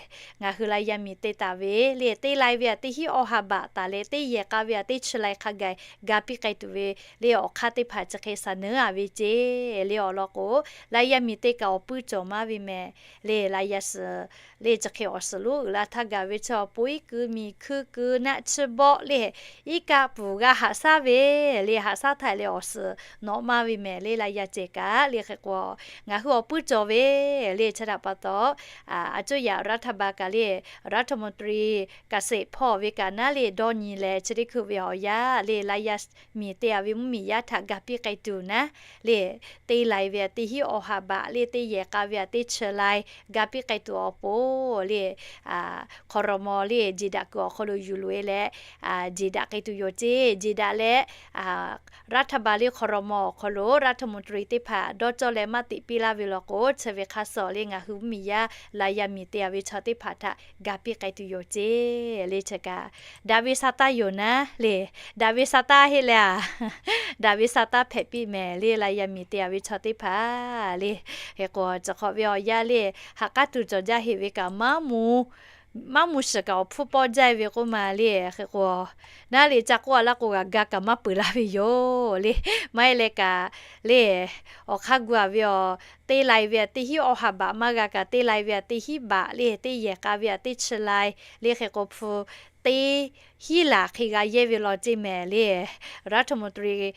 ngaˬ hui Laˇ yaˇ miˬ te taˍ ve le teˇ lai ve aꞈ teˇ hinˉ awˬ ha baꞈ taˍ leh teˇ yehˬ k'a ve aꞈ teˇ chi lai hk'a gaˬ ga piˇ k'ai tuˬ ve le awˬ hk'aˇ teˇ hpaˍ chi hk'e shaˍ neunˉ-a ve ceˇ le. Awˬ lawn k'o Laˇ yaˇ miˬ te kaꞈ awˬ puiˇ cawˬ maˇ ve mehˍ le. Laˇ yaˇ suhˍ le chi hk'e awˬ suhˍ lonˉ uiˍ la htaˇ gaˬ ve chi awˬ pon iˉ keu miˬ hkui keu naˆ chiˇ bawˆ le iˉ kaˆ pfuhˍ g'a haꞈ shaˉ ve le, haꞈ shaˉ htaˇ leh awˬ suhˍ nawꞈ maˇ ve mehˍ le. Laˇ yaˇ cehˬ kaꞈ le hk'e k'o ngaˬ hui awˬ puiˇ cawˬ ve le. Chi htaꞈ pa taw a cuˇ yaꞈ รัฐบาล kaꞈ le รัฐมนตรีเกษตร hpawˇ ve kaꞈ naˉ le dawˇ nyi leh chi teˇ hkui ve awˬ yanˇ le Laˇ yaˇ miˬ te-a ve mvuhˇmiˬ yaˇ htaꞈ ga piˇ k'ai tuˬ naˉ le, teˇ lai ve aꞈ teˇ hinˉ awˬ ha baꞈ le teˇ yehˬ k'a ve aꞈ teˇ chi lai ga piˇ k'ai tuˬ awˬ pon le ครม. le jeˬ daꞈ kuiˬ awˬ hk'aw lo yuˬ loꞈ-e leh jeˬ daꞈ k'ai tuˬ yoˬ ceˇ. Jeˬ daꞈ leh รัฐบาล le ครม. awˬ hk'aw lo รัฐมนตรี teˇ hpaˍ dawˇ cawˇ leh maˇ tiꞈ piˇ laˇ ve law k'o chi ve hk'a suhˍ le ngaˬ hui mvuhˇmiˬ yaˇ Laˇ yaˇ miˬ te-a ve chaw teˇ hpaˍ htaꞈ ga piˇ k'ai tuˬ yoˬ ceˇ. Le chi kaꞈ daꞈ ve sha taˇ yoˬ naˉ le, daꞈ ve sha taˇ heˆ leh a, daꞈ ve sha taˇ hpehꞈ piˇ mehˍ le. Laˇ yaˇ miˬ te-a ve chaw teˇ hpaˍ le, hk'e k'o chi hk'awꞈ ve awˬ yanˇ le ha k'aˉ tuˬ cawˬ jaˇ heˆ ve kaꞈ maˇ mvuh shiˍ kaꞈ awˬ hpfuhˇ pawˇ jaˇ ve k'oˆ ma le. Hk'e k'o naˉ le ca k'oˆ-a laˇ k'o g'a ga kaꞈ maˇ peuˬ laˇ ve yoˬ le. Maˇ heˆ leh kaꞈ le awˬ hk'aˇ gu-a ve awˬ teˇ lai ve aꞈ teˇ hinˉ awˬ ha baꞈ maˇ g'a kaꞈ teˇ lai ve aꞈ teˇ hinˉ baꞈ le teˇ yehˬ k'a ve aꞈ teˇ chi lai le hk'e k'o hpu teˇ hinˉ laˬ hk'e g'a yehˇ ve law ceˇ mehˍ le. รัฐมนตรี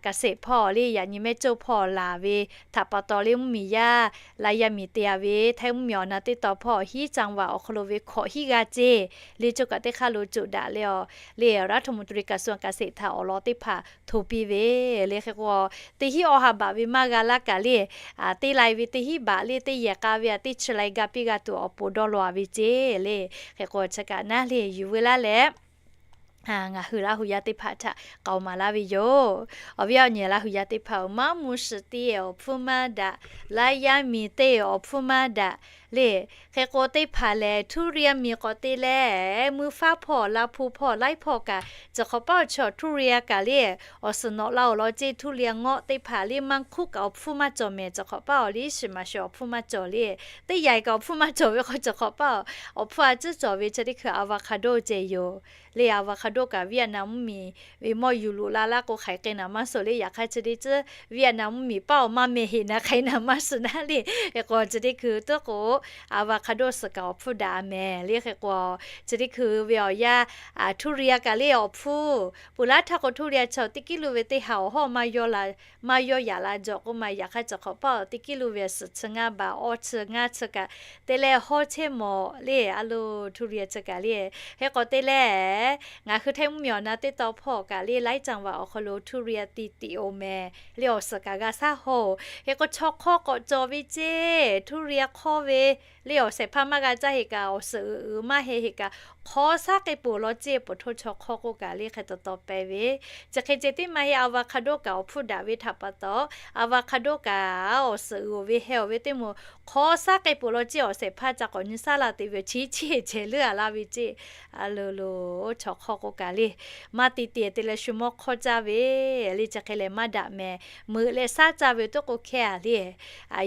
เกษตร hpawˇ le yaꞈ nyi mehˆ cawˇ hpawˇ laˬ ve htaꞈ pa taw le mvuhˇmiˬ yaˇ Laˇ yaˇ miˬ te-a ve Htaiˇ mvuhˇmiˬ awˬ na teˇ tawn hpawˇ hiˉ จังหวัด awˬ hk'aw lo ve hkawꞈ hiˉ g'aˇ ceˇ le coˇ kaꞈ teˇ hk'aˇ lo coˬ daꞈ leh awˬ le รัฐมนตรีกระทรวงเกษตร htaꞈ awˬ lawn teˇ hpaˍ hto piˇ ve le. Hk'e k'o teˇ hinˉ awˬ ha baꞈ ve maˇ g'a laˇ kaꞈ le teˇ lai ve teˇ hinˉ baꞈ le teˇ yehˬ k'a ve aꞈ teˇ chi lai ga piˇ g'a tuˬ awˬ pon dawˇ law-a ve ceˇ le. Hk'e k'o chi kaꞈ naˉ le yuˬ ve laˇ leh ngaˬ hui Laˇ hu yaˇ teˇ hpaˍ htaꞈ k'aoˍ maˍ laˇ ve yoˬ. Awˬ viˉ awˬ nyi Laˇ hu yaˇ teˇ hpaˍ-oˬ, maˇ mvuh shiˍ te awˬ hpfuhˇ maˇ daꞈ, Laˇ yaˇ miˬ te awˬ hpfuhˇ maˇ daꞈ le. Hk'e k'o teˇ hpaˍ lehˬ ทุเรียน miˬ k'awꞈ te leh mui faˉ hpawˇ la hpu hpawˇ laiˉ hpawˇ kaꞈ, chi hk'awꞈ paˉ awˬ chi ทุเรียน kaꞈ le awˬ suhˍ nawꞈ la-oˬ law ceˇ, ทุเรียน ngawˆ teˇ hpaˍ le maˇ hkuˉ kaꞈ awˬ hpfuhˇ maˇ cawˬ mehˍ, chi hk'awꞈ paˉ awˬ liˇ shiˍ maˍ shiˍ awˬ hpfuhˇ maˇ cawˬ le. Teˇ yanˇ kaꞈ awˬ hpfuhˇ maˇ cawˬ ve k'o chi hk'awꞈ paˉ awˬ hpfuhˇ a ciˉ cawˬ ve chi teˇ hkui อะโวคาโด ceh yoˬ le. อะโวคาโด kaꞈ Vietnam mvuhˇmiˬ ve mawˇ yuˬ loꞈ la laˇ k'o hk'aiˬ k'ai naˍ maˇ suh le. Yaꞈ hk'aˇ chi teˇ ceuˬ Vietnam mvuhˇmiˬ paˉ awˬ maˇ meh heꞈ naˍ hk'aiˬ naˍ maˇ suh naˉ le. Hk'e k'o chi teˇ hkui tuˉ k'o อะโวคาโด suhˍ kaꞈ awˬ hpfuhˇ daꞈ mehˍ le. Hk'e k'o chi teˇ hkui ve awˬ yanˇ ทุเรียน kaꞈ le awˬ hpfuhˇ peuˬ laˇ htaˇ k'o ทุเรียน chaw teˇ กิโล ve teˇ ha awˬ hawˉ maˇ yawˇ la maˇ yawˇ yaꞈ la jaw k'oˆ ma. Yaꞈ hk'aˇ chi hk'awꞈ paˉ awˬ teˇ กิโล ve suhˍ chi ngaˇ baˬ awˇ chi ngaˇ chi kaꞈ te leh hawˉ chehˇ mawˬ le. A lo ทุเรียน chi kaꞈ le. Hk'e k'o te leh ngaˬ hui Htaiˇ mvuhˇmiˬ awˬ na teˇ tawn hpawˇ kaꞈ le laiˉ จังหวัด awˬ hk'aw lo ทุเรียน tiꞈ tiꞈ-oˬ mehˍ le awˬ suhˍ kaꞈ g'a shaˉ hawˇ-oˬ. Hk'e k'o chaw hk'awˇ k'awꞈ cawˬ ve ceˇ, ทุเรียน hk'awˇ ve le awˬ shehˍ hpaˇ maˇ g'a caˇ heˆ kaꞈ awˬ suhˍ uiˍ uiˍ maˇ heh heˆ kaꞈ hk'awˇ shaˉ k'ai peuˬ law ceˇ, peuˬ htoˇ chaw hk'awˇ k'oˆ kaꞈ le hk'e taw taw pehˍ ve. Chi hk'e ceh tiˉ maˇ heˆ, อะโวคาโด kaꞈ awˬ hpfuhˇ daꞈ ve htaꞈ pa taw อะโวคาโด kaꞈ awˬ suhˍ uiˍ-oˬ ve heh-oˬ ve teˇ moˍ hk'awˇ shaˉ k'ai peuˬ law ceˇ, awˬ shehˍ hpaˇ ca k'awꞈ nyi shaˉ la te ve chi ceˇ ceh leuˉ-a laˇ ve ceˇ. A lo lo chaw hk'awˇ k'oˆ kaꞈ le maˇ te te te leh shu mawˇ hk'awˇ caˇ ve le. Chi hk'e leh maˇ daꞈ mehˍ, meuꞈ leh shaˉ caˇ ve tuˉ k'o hkehˇ-a le.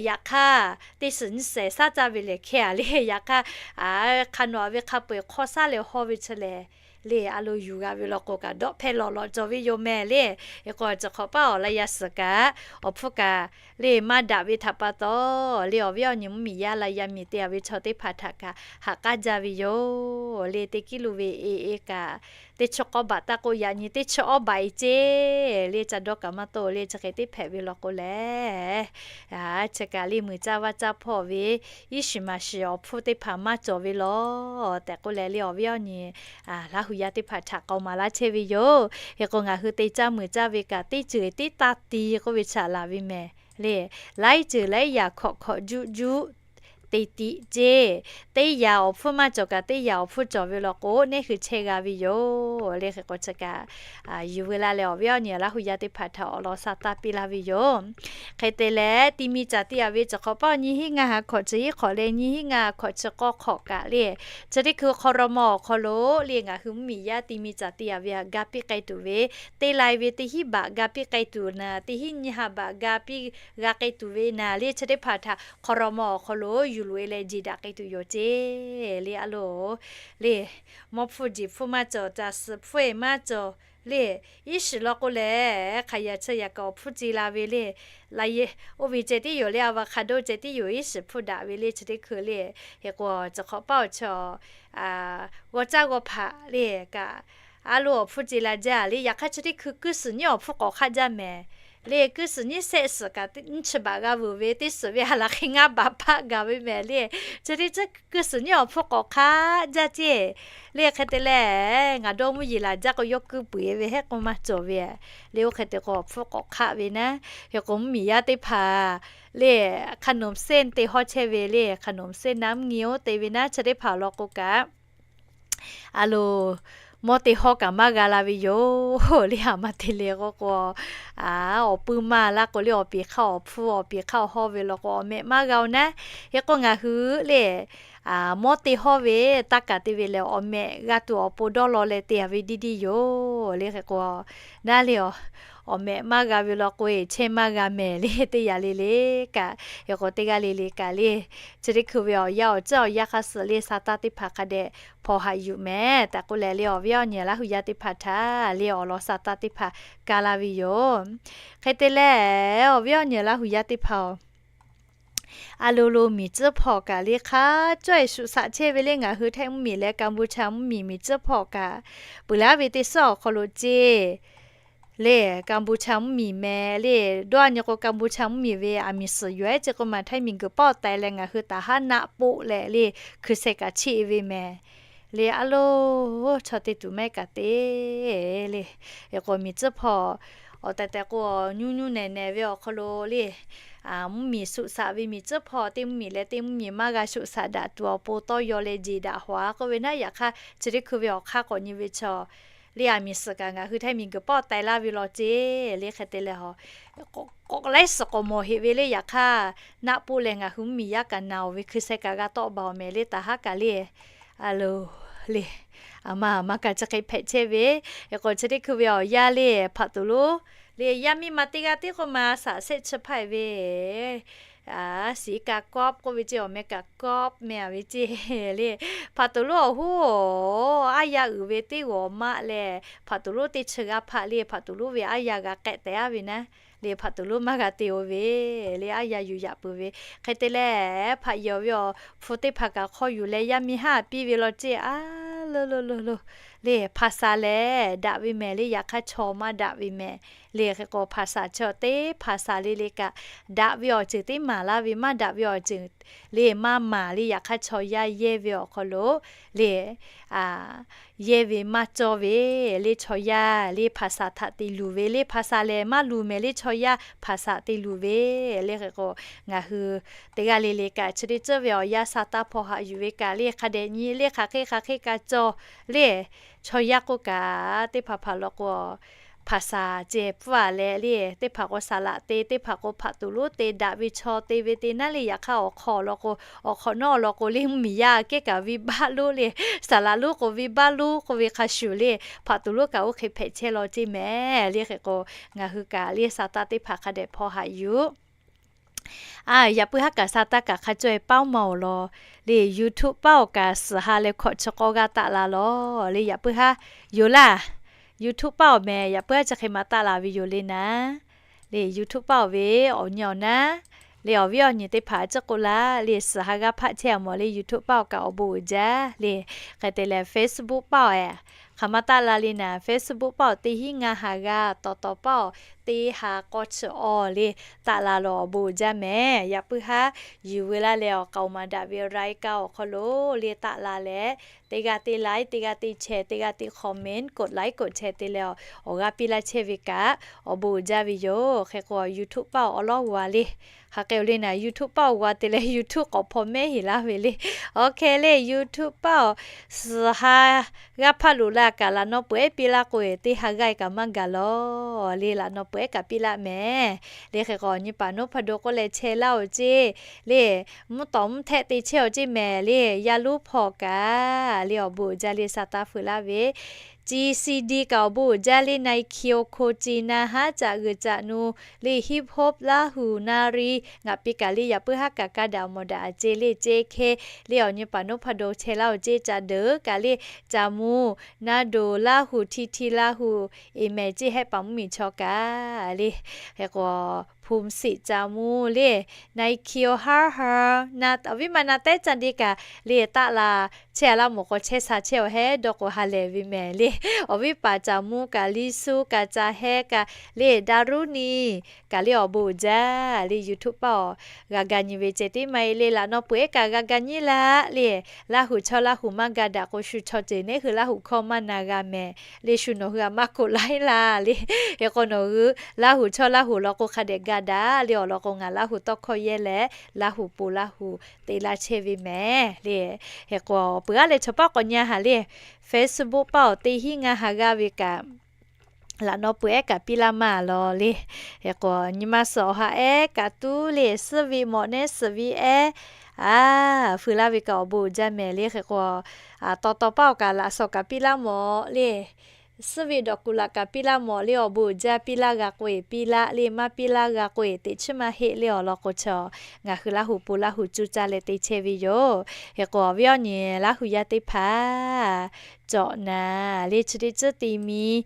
Yaꞈ hk'aˇ teˇ suhˍ nyiˇ suhˍ shaˉ caˇ ve lehˬ hkehˇ a le. Yaꞈ hk'aˇ, a, hk'a nawˬ a ve hk'a peu-eˬ hk'awˇ shaˉ leh haw ve chi lehˬ le, a lo yuˬ g'a ve law k'o kaꞈ dawˆ hpehˇ lawˬ lawꞈ cawˬ ve yoˬ mehˍ le. Hk'e k'o, chi hk'awꞈ paˇ awˬ la yaˇ suhˍ kaꞈ, awˬ hpfuhˇ kaꞈ le maˇ daꞈ ve htaꞈ pa taw le, awˬ viˉ awˬ nyi mvuhˇmiˬ yaˇ la yaˇ miˬ te a ve chaw teˇ hpaˍ htaꞈ kaꞈ haꞈ k'aˉ jaˇ ve yoˬ le. Teˇ kiˉ lo ve e e kaꞈ, teˇ chi k'awˇ baꞈ taˇ k'oˆ, yaꞈ nyi teˇ chi awˇ baꞈ e ceˇ le, ca dawˇ kaꞈ maˇ tawˆ le. Chi hk'e teˇ hpehꞈ ve law k'o lehˬ, a, chi kaꞈ le muiˬ caˇ vaˇ caˇ hpawˇ ve iˉ shiˍ maˍ shiˍ awˬ hpfuhˇ teˇ hpaˍ maˇ cawˬ ve law tehꞈ k'oˆ leh le, awˬ viˉ awˬ nyi Laˇ hu yaˇ teˇ hpaˍ htaꞈ k'aoˍ maˍ laˇ chehˇ ve yoˬ. Hk'e k'o, ngaˬ hui te caˇ muiˬ caˇ ve kaꞈ teˇ ceuˬ teˇ taˇ ti k'oˆ ve chaꞈ laˬ ve mehˍ le. Laiˉ ceuˬ laiˉ yaꞈ hkawꞈ hkawꞈ juˆ juˆ te tiꞈ ceˇ. Teˇ yaꞈ awˬ hpfuhˇ maˇ cawˬ kaꞈ teˇ yaꞈ awˬ hpfuhˇ cawˬ ve law k'o, neˇ hui chehˇ g'a ve yoˬ le. Hk'e k'o, chi kaꞈ yuˬ veu la leh awˬ viˉ awˬ nyi Laˇ hu yaˇ teˇ hpaˍ htaꞈ awˬ lawn sa taˇ piˇ laˇ ve yoˬ. Hk'e te leh, ti mi caˍ ti yaꞈ ve chi hk'awꞈ paˇ nyiˇ hinˉ ngaˇ ha hkawꞈ chi hiˉ hk'awꞈ leh nyiˇ hinˉ ngaˇ ha hkawꞈ chi k'awˇ hk'awꞈ kaꞈ le, chi teˇ hkui hk'aw raw mawˇ awˬ hk'aw lo le, ngaˬ hui mvuhˇmiˬ yaˇ ti mi caˍ ti yaꞈ ve htaꞈ ga piˇ k'ai tuˬ ve, te lai ve teˇ hinˉ baꞈ ga piˇ k'ai tuˬ naˍ, teˇ hinˉ nyiˇ ha baꞈ ga piˇ g'a k'ai tuˬ ve naˍ le, chi teˇ hpaˍ htaꞈ hk'aw raw mawˇ awˬ hk'aw lo yuˬ loꞈ e leh jeˬ daꞈ k'ai tuˬ yoˬ ceˇ le. A lo le, mawˇ hpfuhˇ jeˬ hpfuhˇ maˇ cawˬ, caˬ suhˍ hpfuhˇ e maˇ cawˬ le. Iˉ shiˍ law k'o lehˬ, hk'aˬ yaꞈ chi yaꞈ kaꞈ awˬ hpfuhˇ ce la ve le. Laꞈ ye oˇ ve ceh tiˉ yoˬ le, avocado ceh tiˉ yoˬ, iˉ shiˍ hpfuhˇ daꞈ ve le, chi teˇ hkui le. Hk'e k'o, chi hk'awꞈ paˇ awˬ chi g'aw caˇ g'aw hpaꞈ le kaꞈ, a lo awˬ hpfuhˇ ce la jaˇ le. Yaꞈ hk'aˇ chi teˇ hkui kuiˇ suhˍ nyiˉ awˬ hpfuhˇ k'awꞈ hk'aˆ jaˇ mehˍ le. Kuiˇ suhˍ nyiˉ shehˆ suhˍ kaꞈ nyiˇ chi baꞈ g'a vuiˬ ve, teˇ suhˍ ve a laˬ hk'e ngaˇ baꞈ hpaˆ gaˬ ve mehˍ le. Chi teˇ ceuˬ kuiˇ suhˍ nyiˉ awˬ hpfuhˇ k'awꞈ hk'aˆ jaˇ ceˇ le. Hk'e te leh, ngaˬ dawˇ mvuhˇ yeˬ laˬ jaˇ k'o, yawˇ kuiˇ puiˍ e ve hehˉ k'oˆ maˇ cawˬ ve le. Oˇ hk'e te k'o, awˬ hpfuhˇ k'awꞈ hk'aˆ ve naˉ. Hk'e k'o, mvuhˇmiˬ yaˇ teˇ hpaˍ le, hk'a nonˍ sehˉ te hawˇ chehˇ ve le, hk'a nonˍ sehˉ naˉ mvuhˇ nyi oˇ te ve naˉ, chi teˇ hpaˍ law k'o kaꞈ, a lo, mawˇ te hawˇ kaꞈ maˇ g'a la ve yoˬ le. Aˬ ma te le k'o k'o, a, awˬ puiˇ maˇ laˇ k'o le, awˬ piˍ hk'aˇ awˬ hpfuhˇ, awˬ piˍ hk'aˇ awˬ hawˇ ve law k'o, awˬ mehꞈ maˇ g'a oˬ naˉ. Hk'e k'o, ngaˬ hui le, a, mawˇ te hawˇ ve taˇ kaˍ te ve lehˬ, awˬ mehꞈ g'a tuˬ awˬ pon dawˇ law leh te a ve diˇ diˇ yoˬ le. Hk'e k'o, naˉ le, awˬ mehꞈ maˇ g'a ve law k'o, chehˇ maˇ g'a mehˍ le, teˇ yanˇ le le kaꞈ. Hk'e k'o, teˇ g'aˇ le le kaꞈ le, chi teˇ hkui ve awˬ yanˇ awˬ ceuˬ awˬ yanˇ hk'a suhˍ le, sa taˇ teˇ hpaˍ hk'a dehꞈ hpaw haꞈ yuˬ mehˍ tehꞈ k'oˆ leh le, awˬ viˉ awˬ nyi Laˇ hu yaˇ teˇ hpaˍ htaꞈ le awˬ lawn sa taˇ teˇ hpaˍ ka la ve yoˬ. Hk'e te leh, awˬ viˉ awˬ nyi Laˇ hu yaˇ teˇ hpaˍ-oˬ, a lo lo miˬ tcuhˉ hpawˇ kaꞈ le hk'a cawˇ e shuꞈ shaꞈ chehˇ ve le. Ngaˬ hui Htaiˇ mvuhˇmiˬ leh Kanˍbuˍchaˍ mvuhˇmiˬ miˬ tcuhˉ hpawˇ kaꞈ, peuˬ laˇ ve teˇ suhˉ awˬ hk'aw lo ceˇ le, Kanˍbuˍchaˍ mvuhˇmiˬ mehˍ le. Dawˇ a nyi k'o, Kanˍbuˍchaˍ mvuhˇmiˬ ve aˬ miˍ suhˍ yoˬ ehˉ ceˇ k'o, maˬ Htaiˇ miˬguiˬ pawˆ taiˍ leh ngaˬ hui taˍ haˉ naˆ poˆ leh le, hkui sheh kaꞈ cheˆ ve mehˍ le. A lo, chaw te tuˬ mehˆ kaꞈ te le. Hk'e k'o, miˬ tcuhˉ hpawˇ awˬ tehˬ tehˬ k'o, nyuˇ nyuˇ nehˬ nehˬ ve awˬ hk'aw lo le, mvuhˇmiˬ shuꞈ shaꞈ ve miˬ tcuhˉ hpawˇ teˇ mvuhˇmiˬ leh teˇ mvuhˇmiˬ maˇ g'a shuꞈ shaꞈ daꞈ tuˬ awˬ pon tawˇ yaw leh jeˬ daꞈ haw a k'oˆ ve naˉ. Yaꞈ hk'aˇ, chi teˇ hkui ve awˬ hk'aˇ k'awꞈ nyi ve chaw le, aˬ miˍ suhˍ kaꞈ ngaˬ hui Htaiˇ miˬguiˬ pawˆ taiˍ laˇ ve law ceˇ le. Hk'e te leh, k'awꞈ laiˉ suhˍ k'awꞈ mawˬ heꞈ ve le. Yaꞈ hk'aˇ, naˆ poˆ leh ngaˬ hui mvuhˇmiˬ yaˇ kaꞈ naˬ oˬ ve hkui sheh kaꞈ g'a tawˆ baˬ oˬ mehˍ le, taˍ haˉ kaꞈ le. A lo, le, aˬ ma aˬ ma kaꞈ chi hk'e hpehꞈ chehˇ ve. Hk'e k'o, chi teˇ hkui ve awˬ yanˇ le, hpaꞈ tuˍ lonˉ le, yaˇ miˇ ma teˇ g'aˇ tiˉ k'oˆ ma shaˍ shehˆ chi hpaˇ e ve, siˍ kaꞈ kawˆ k'oˆ ve ceˇ, awˬ meh kaꞈ kawˆ meh a ve ceˇ le. Hpaꞈ tuˍ lonˉ awˬ hoˉ, aˉ yaˇ uiˍ ve teˇ g'awˬ maˆ leh, hpaꞈ tuˍ lonˉ teˇ chi g'aˇ hpaˆ le, hpaꞈ tuˍ lonˉ ve aˉ yaˇ g'a k'ehˆ tehꞈ a ve naˉ le, hpaꞈ tuˍ lonˉ maˇ g'a te oˬ ve le, aˉ yaˇ yuˬ yaꞈ peuˬ ve. Hk'e te leh, hpaꞈ yawˬ ve awˬ hpu teˇ hpaˍ kaꞈ hk'aw yuˬ leh yaˇ miˇ haˉ piˇ ve law ceˇ a lo lo lo lo le, hpaˍ saˍ lehˬ daꞈ ve mehˍ le, yaꞈ hk'aˇ chaw maˇ daꞈ ve mehˍ le. Hk'e k'o, hpaˍ saˍ chaw teˇ hpaˍ saˍ le le kaꞈ, daꞈ ve awˬ ceuˬ teˇ maˍ laˇ ve, maˇ daꞈ ve awˬ ceuˬ le maˇ maˍ le. Yaꞈ hk'aˇ chaw yaˇ yehˇ ve awˬ hk'aw lo le, yehˇ ve maˇ cawˇ ve le. Chaw yaˇ le hpaˍ saˍ htaꞈ te luˬ ve le, hpaˍ saˍ lehˬ maˇ luˬ mehˍ le, chaw yaˇ hpaˍ saˍ te luˬ ve le. Hk'e k'o, ngaˬ hui teˇ g'aˇ le le kaꞈ chi teˇ ceuˬ ve awˬ yanˇ sa taˇ hpaw haꞈ yuˬ ve kaꞈ le, hk'a dehꞈ nyi le, hk'aˬ hk'e hk'aˬ hk'e kaꞈ cawˬ le. Chaw yaˇ k'oˆ kaꞈ, teˇ hpaˍ hpaˍ law k'o, hpaˍ saˍ ceh pfuhˇ a leh le, teˇ hpaˍ k'o saˍ laꞈ te, teˇ hpaˍ k'o hpaꞈ tuˍ lonˉ te, daꞈ ve chaw te ve te naˉ le. Yaꞈ hk'aˇ, awˬ hk'aw awˬ lawn k'o, awˬ hk'awꞈ nawˉ awˬ lawn k'o le, mvuhˇmiˬ yaˇ kehˉ kaꞈ venˇbaˆ lonˉ le, saˍ laꞈ lonˉ k'o venˇbaˆ lonˉ k'oˆ ve hk'a shuˍ le, hpaꞈ tuˍ lonˉ kaꞈ oˇ hk'e hpehꞈ chehˇ law ceˇ mehˍ le. Hk'e k'o, ngaˬ hui kaꞈ le sa taˇ teˇ hpaˍ hk'a dehꞈ hpaw haꞈ yuˬ A, yaꞈ puiˉ haˉ kaꞈ sa taˇ kaꞈ hk'a caweh paˉ maˇ awˬ law le. YouTube paˉ awˬ kaꞈ suhˍ ha leh hkawꞈ chi k'awˇ g'aˇ taˆ la lawˬ le. Yaꞈ puiˉ haˉ yoˬ laˇ. YouTube paˉ awˬ meh yaꞈ puiˉ haˉ chi hk'e ma taˆ la ve yoˬ le naˉ. Le YouTube paˉ awˬ ve awˬ nyi awˬ naˉ le awˬ viˉ awˬ nyi teˇ hpaˍ ciˉ k'oˆ laˇ le, suhˍ ha g'aˇ hpaˆ chehˇ a mawˬ le. YouTube paˉ awˬ kaꞈ awˬ bon uiˍ jaˇ le. Hk'e te leh Facebook paˉ awˬ ehˍ hk'aˬ ma taˆ la le naˉ. Facebook paˉ awˬ teˇ hinˉ ngaˇ ha g'aˇ, taw taw paˉ awˬ teˇ ha k'awˇ chi awˬ le taˆ la lawˬ awˬ bon uiˍ jaˇ meh. Yaꞈ puiˉ haˉ yuˬ veu laˇ leh awˬ k'aoˍ maˍ daꞈ ve รายการ awˬ hk'aw lo le taˆ la leh, teˇ g'aˇ teˇ like, teˇ g'aˇ teˇ share, teˇ g'aˇ teˇ comment, กดไลค์ กดแชร์ te leh awˬ g'aˇ piˇ laˇ chehˇ ve kaꞈ awˬ bon uiˍ jaˇ ve yoˬ. Hk'e k'o YouTube paˉ awˬ awˉ lawˉ g'aw le. Hk'aˬ hk'e le naˉ YouTube paˉ awˬ g'aw te leh YouTube k'awꞈ hpaw mehˉ heˍ laˇ ve le. Awˬ hk'e le YouTube paˉ awˬ suhˍ ha g'aˇ hpaˆ loꞈ la kaꞈ laꞈ naw peuˬ ehˉ piˇ laˇ k'o, teˇ ha g'aˇ kaꞈ maˇ gaˬ lawˬ le. Laꞈ naw peuˬ ehˉ kaꞈ piˇ laˇ meh le. Hk'e k'o nyi paˍ nawˉ hpaˇ do k'oˆ leh chehˇ laˇ awˬ ceˇ le. Mvuhˇ tawˍ mvuhˇ htehˆ te chehˇ awˬ ceˇ meh le. Yaˇ luˉ hpaw kaꞈ le awˬ bon uiˍ jaˇ le sa taˇ feu laˇ ve. Chi CD kaꞈ awˬ bon uiˍ jaˇ le. Naˆ i ki o ko ci na haˉ caꞈ g'uiˬ caꞈ nu le hip hop Laˇ huˍ na ri ngaˬ piˇ kaꞈ le yaꞈ puiˉ haˉ kaꞈ kaˇ daꞈ mawˬ daꞈ a ceˇ le ceˇ hkeh le awˬ nyi paˍ nawˉ hpaˇ do chehˇ laˇ awˬ ceˇ. Ca deuˬ kaꞈ le ca mvuhˇ na doˬ Laˇ huˍ ti ti Laˇ huˍ eˍ mehˍ ceˇ hehˆ paˍ mvuhˇ miˬ chaw kaꞈ le. Hk'e k'o hpu siꞈ ca mvuhˇ le naˆ i ki o haˉ haˉ na awˬ viˉ ma na tehˉ ca de kaꞈ le taˆ la chehˇ a laˇ mawˬ k'o chehˇ sha chehˇ awˬ hehˉ dawˇ k'o ha lehˬ ve mehˍ le. Awˬ viˉ paˍ ca mvuhˇ kaꞈ liˇ suhˉ kaꞈ ca hehˉ kaꞈ le daˍ ruˉ niˇ kaꞈ le awˬ bon uiˍ jaˇ le. YouTube paˉ awˬ g'a ga nyi ve ceh tiˉ maˇ heˆ le. Laꞈ naw peuˬ ehˉ kaꞈ g'a ga nyi laˇ le. Laˇ huˍ chaw Laˇ huˍ maˇ ga daꞈ k'o shu chaw ceuˬ neˉ hui Laˇ huˍ hkawˇ maˇ na g'a mehˍ le. Shu nawˬ hui a maˇ koꞈ laiˉ laˇ le. Hk'e k'o nawˬ hui Laˇ huˍ chaw Laˇ huˍ law k'o hk'a dehꞈ ga daꞈ le. Awˬ lawn k'o ngaˬ Laˇ huˍ tawˇ hkawˇ yehˇ leh Laˇ huˍ po Laˇ huˍ te laˇ chehˇ ve mehˍ le. Hk'e k'o peuˬ aˉ leh chaw paˉ k'awꞈ nyi a haꞈ le. Facebook paˉ awˬ teˇ hinˉ ngaˇ ha g'aˇ ve kaꞈ laꞈ naw peuˬ ehˉ kaꞈ piˇ laˇ maˇ lawˬ le. Hk'e k'o nyi ma suhˍ awˬ ha ehˉ kaꞈ tuˉ le suhˉ ve mawꞈ neˉ suhˍ ve ehˉ a feu laˇ ve kaꞈ awˬ bon uiˍ jaˇ mehˍ le. Hk'e k'o taw taw paˉ awˬ kaꞈ laꞈ shawnˍ kaꞈ piˇ laˇ mawˬ le. Suhˉ ve dawˬ kuˬ laꞈ kaꞈ piˇ laˇ mawˬ le. Awˬ bon uiˍ jaˇ piˇ laˇ g'a k'o eˬ piˇ laˇ le. Maˇ piˇ laˇ g'a k'o eˬ teꞈ chiˉ maˇ heˆ le. Awˬ lawn k'o chaw ngaˬ hui Laˇ huˍ po Laˇ huˍ cuˇ caˇ leh te chehˇ ve yoˬ. Hk'e k'o awˬ viˉ awˬ nyi Laˇ huˍ yaˇ teˇ hpaˍ cawꞈ naˍ le chi teˇ tcuhˉ ti mi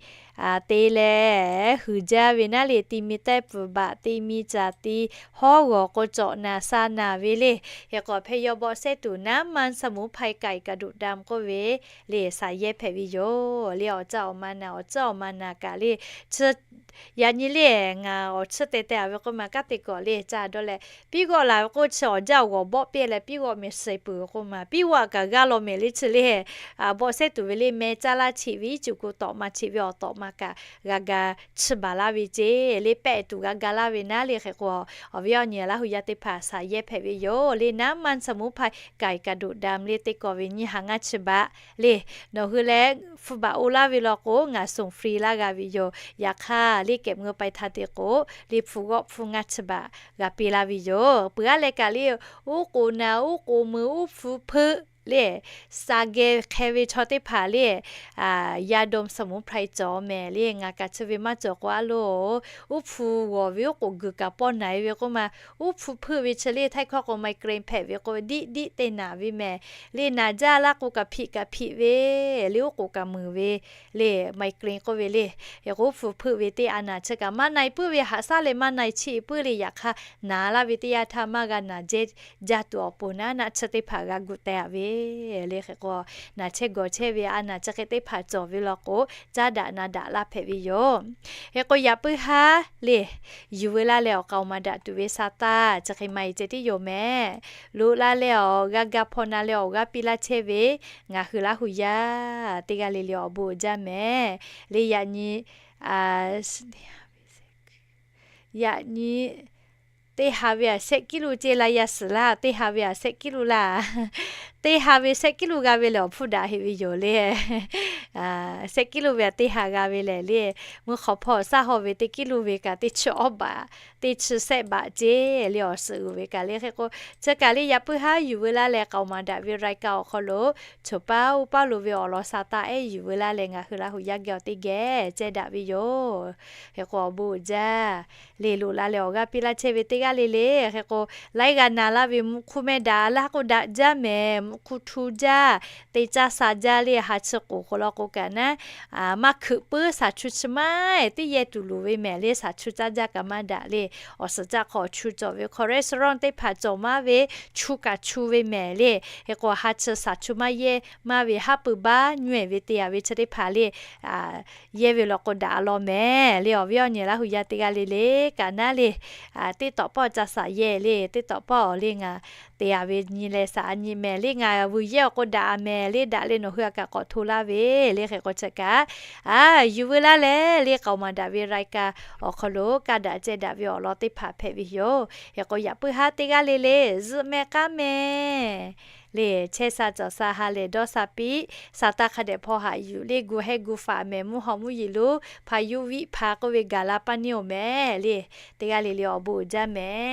te leh huiˍ jaˇ ve naˉ le. Ti mi tehˇ pfuhˍ baꞈ ti mi caˍ ti hawˉ g'awˬ k'o cawꞈ naˍ sa naˍ ve le. Hk'e k'o hpehˇ yawˇ bawˆ sehˉ tuˬ น้ำมันสมุนไพร ไก่กระดูกดำ k'oˆ ve le sa yehˇ hpehꞈ ve yoˬ le. Awˬ caˇ awˬ ma naˍ awˬ caˇ awˬ ma naˍ kaꞈ le chi yaꞈ nyi le ngaˬ awˬ chiˇ te te a ve k'oˆ ma kanˉ te kawꞈ le ca dawˇ leh piˇ g'awˆ la ve k'oˆ chi awˬ jaˇ awˬ g'awˬ bawˆ piˇ leh piˇ g'awˆ mehˍ suh peuˬ k'oˆ ma piˇ g'awˆ kaꞈ g'aˇ law mehˍ le chi le. Bawˆ sehˉ tuˬ ve le meh caˇ laˇ cheꞈ ve iˉ cuˬ ku tawꞈ ma cheꞈ ve awˬ tawꞈ ma kaꞈ g'a ga chiˇ baˬ laˇ ve ceˇ le pehˆ tuˬ g'a ga laˇ ve naˉ le. Hk'e k'o awˬ viˉ awˬ nyi Laˇ huˍ yaˇ teˇ hpaˍ sa yehˇ hpehꞈ ve yoˬ le. น้ำมันสมุนไพร ไก่กระดูกดำ le teˇ kawꞈ ve nyiˇ ha ngaˇ chiˇ baˬ le. Nawˬ hui leh hpu baꞈ oˇ laˇ ve law k'o ngaˬ ส่งฟรี laˇ g'a ve yoˬ. Yaꞈ hk'aˇ le kehˬ meuˇ ไปทาง te k'o le hpu g'awˆ hpu ngaˇ chiˇ baˬ g'a piˇ laˇ ve yoˬ. Peuˬ aˉ leh kaꞈ le uˉ k'oˍ naˍ uˉ k'oˍ meuˍ uˉ hpu hpeuˆ le sa geh hk'e ve chaw teˇ hpaˍ le ยาดมสมุนไพร cawˬ mehˍ le. Ngaˬ kaꞈ chi ve maˇ cawˬ k'o aˉ loˬ uˉ hpu g'awˬ ve uˉ k'oˍ guiˬ kaꞈ pawˇ naˍ e ve k'oˆ ma uˉ hpu hpeuˆ ve chi le htaiˇ hkawˇ k'o migraine hpehꞈ ve k'o diˆ diˆ te naˍ ve mehˍ le. Naˍ jaˇ laˇ k'o kaꞈ hpiꞈ kaꞈ hpiꞈ ve le uˉ k'oˍ kaꞈ meuˍ ve le migraine k'oˆ ve le. Hk'e k'o uˉ hpu hpeuˆ ve teˇ a naˍ chi kaꞈ maˇ na e puiˉ ve haꞈ shaˉ leh maˇ na e chiˇ e puiˉ le. Yaꞈ hk'aˇ naˍ laˇ ve teˇ yanˇ htaˇ maˇ g'a naˍ jehˇ jaˇ tuˬ awˬ pon naˉ naˆ chi teˇ hpaˍ g'a gu teh a ve le. Hk'e k'o naˍ chehˇ gawˬ chehˇ ve a naˍ chi hk'e teˇ hpaˍ cawˬ ve law k'o caˉ daꞈ na daꞈ laˇ hpehꞈ ve yoˬ. Hk'e k'o yaꞈ puiˉ haˉ le yuˬ veu laˇ leh awˬ k'aoˍ maˍ daꞈ tuˬ ve sa taˇ chi hk'e ma e ceh tiˉ yoˬ mehˍ. Loꞈ la leh awˬ g'a ga hpaw na leh awˬ g'aˇ piˇ laˇ chehˇ ve ngaˬ hui Laˇ huˍ yaˇ teˇ g'aˇ le le awˬ bon uiˍ jaˇ mehˍ le. Yaꞈ nyi yaꞈ nyi teˇ ha ve aꞈ shehˆ kiˉ lo ceˇ la yaˇ suhˍ laˇ. Teˇ ha ve aꞈ shehˆ kiˉ lo laˇ. teˇ ha ve shehˆ kiˉ lo g'a ve lehˬ awˬ hpfuhˇ daꞈ heˆ ve yoˬ le. Shehˆ kiˉ lo ve aꞈ teˇ ha g'a ve lehˬ le. Mvuhˇ hk'awꞈ hpawˇ shaˉ haw ve teˇ kiˉ lo ve kaꞈ teˇ chi awˇ baꞈ, teˇ chi shehˆ baꞈ ceˇ le awˬ suhˍ uiˍ ve kaꞈ le. Hk'e k'o, chi kaꞈ le yaꞈ puiˉ haˉ yuˬ veu laˇ leh k'aoˍ maˍ daꞈ ve รายการ awˬ hk'aw lo choˬ paˉ uˉ paˉ lo ve awˬ lawn sha taˇ ehˉ yuˬ veu laˇ leh ngaˬ hui Laˇ huˍ yaˇ geh awˬ teˇ geh ceh daꞈ ve yoˬ. Hk'e k'o awˬ bon uiˍ jaˇ. Le loꞈ la leh awˬ g'aˇ piˇ laˇ chehˇ ve teˇ g'aˇ le le. Hk'e k'o laiˉ g'a na laˇ ve mvuhꞈ hkuˇ mehˆ daꞈ laˇ k'o daꞈ jaˇ mehˍ. Mvuhꞈ hkuˇ htu jaˇ, te caˇ sha jaˇ le. Ha chi k'oˍ k'o law k'o kaꞈ naˉ, maˇ hkeuꞈ puiˉ shaˍ chu chi maˇ tiˉ yehˇ tuˬ luˬ ve mehˍ le. Shaˍ chu caˇ jaˇ kaꞈ maˇ daꞈ le. Awˬ suhˍ caˆ hk'aw chu cawˬ ve hk'aw restaurant teˇ hpaˍ cawˬ maˇ ve, chu kaꞈ chu ve mehˍ le. Hk'e k'o ha chi shaˍ chu maˇ yehˇ maˇ ve haˉ pui baˆ nywehˬ ve te a ve chi teˇ hpaˍ le yehˇ ve law k'o daꞈ law mehˍ le. Awˬ viˉ awˬ nyi Laˇ huˍ yaˇ teˇ g'aˇ le le kaꞈ naˉ le, teˇ tawꞈ pawˆ caˇ shaˍ yehˇ le. Teˇ tawꞈ pawˆ le ngaˬ te a ve nyi leh shaˍ a nyi mehˍ le. Ngaˬ vuiˬ yehˇ awˬ k'o daꞈ a mehˍ le. Daꞈ leh nawˬ hui a kaꞈ k'awꞈ hto laˇ ve le. Hk'e k'o chi kaꞈ yuˬ veu laˇ leh le k'aoˍ maˍ daꞈ ve รายการ awˬ hk'aw lo kaˇ daꞈ ceh daꞈ ve awˬ lawn teˇ hpaˍ hpehꞈ ve yoˬ. Hk'e k'o yaꞈ puiˉ haˉ teˇ g'aˇ le le zuhˆ mehˆ k'aˉ mehˍ le. Chehˇ sha cawˬ sha ha lehˬ dawˇ sha piˇ. Sha taˇ hk'a dehꞈ hpaw haꞈ yuˬ le gu hehˇ gu faˍ mehˍ mvuhˇ haw mvuhˇ yeˬ lo hpa yuˇ viˆ hpa k'oˆ ve gaˬ la paˇ neˇ oˬ mehˍ le. Teˇ g'aˇ le le awˬ bon uiˍ jaˇ mehˍ.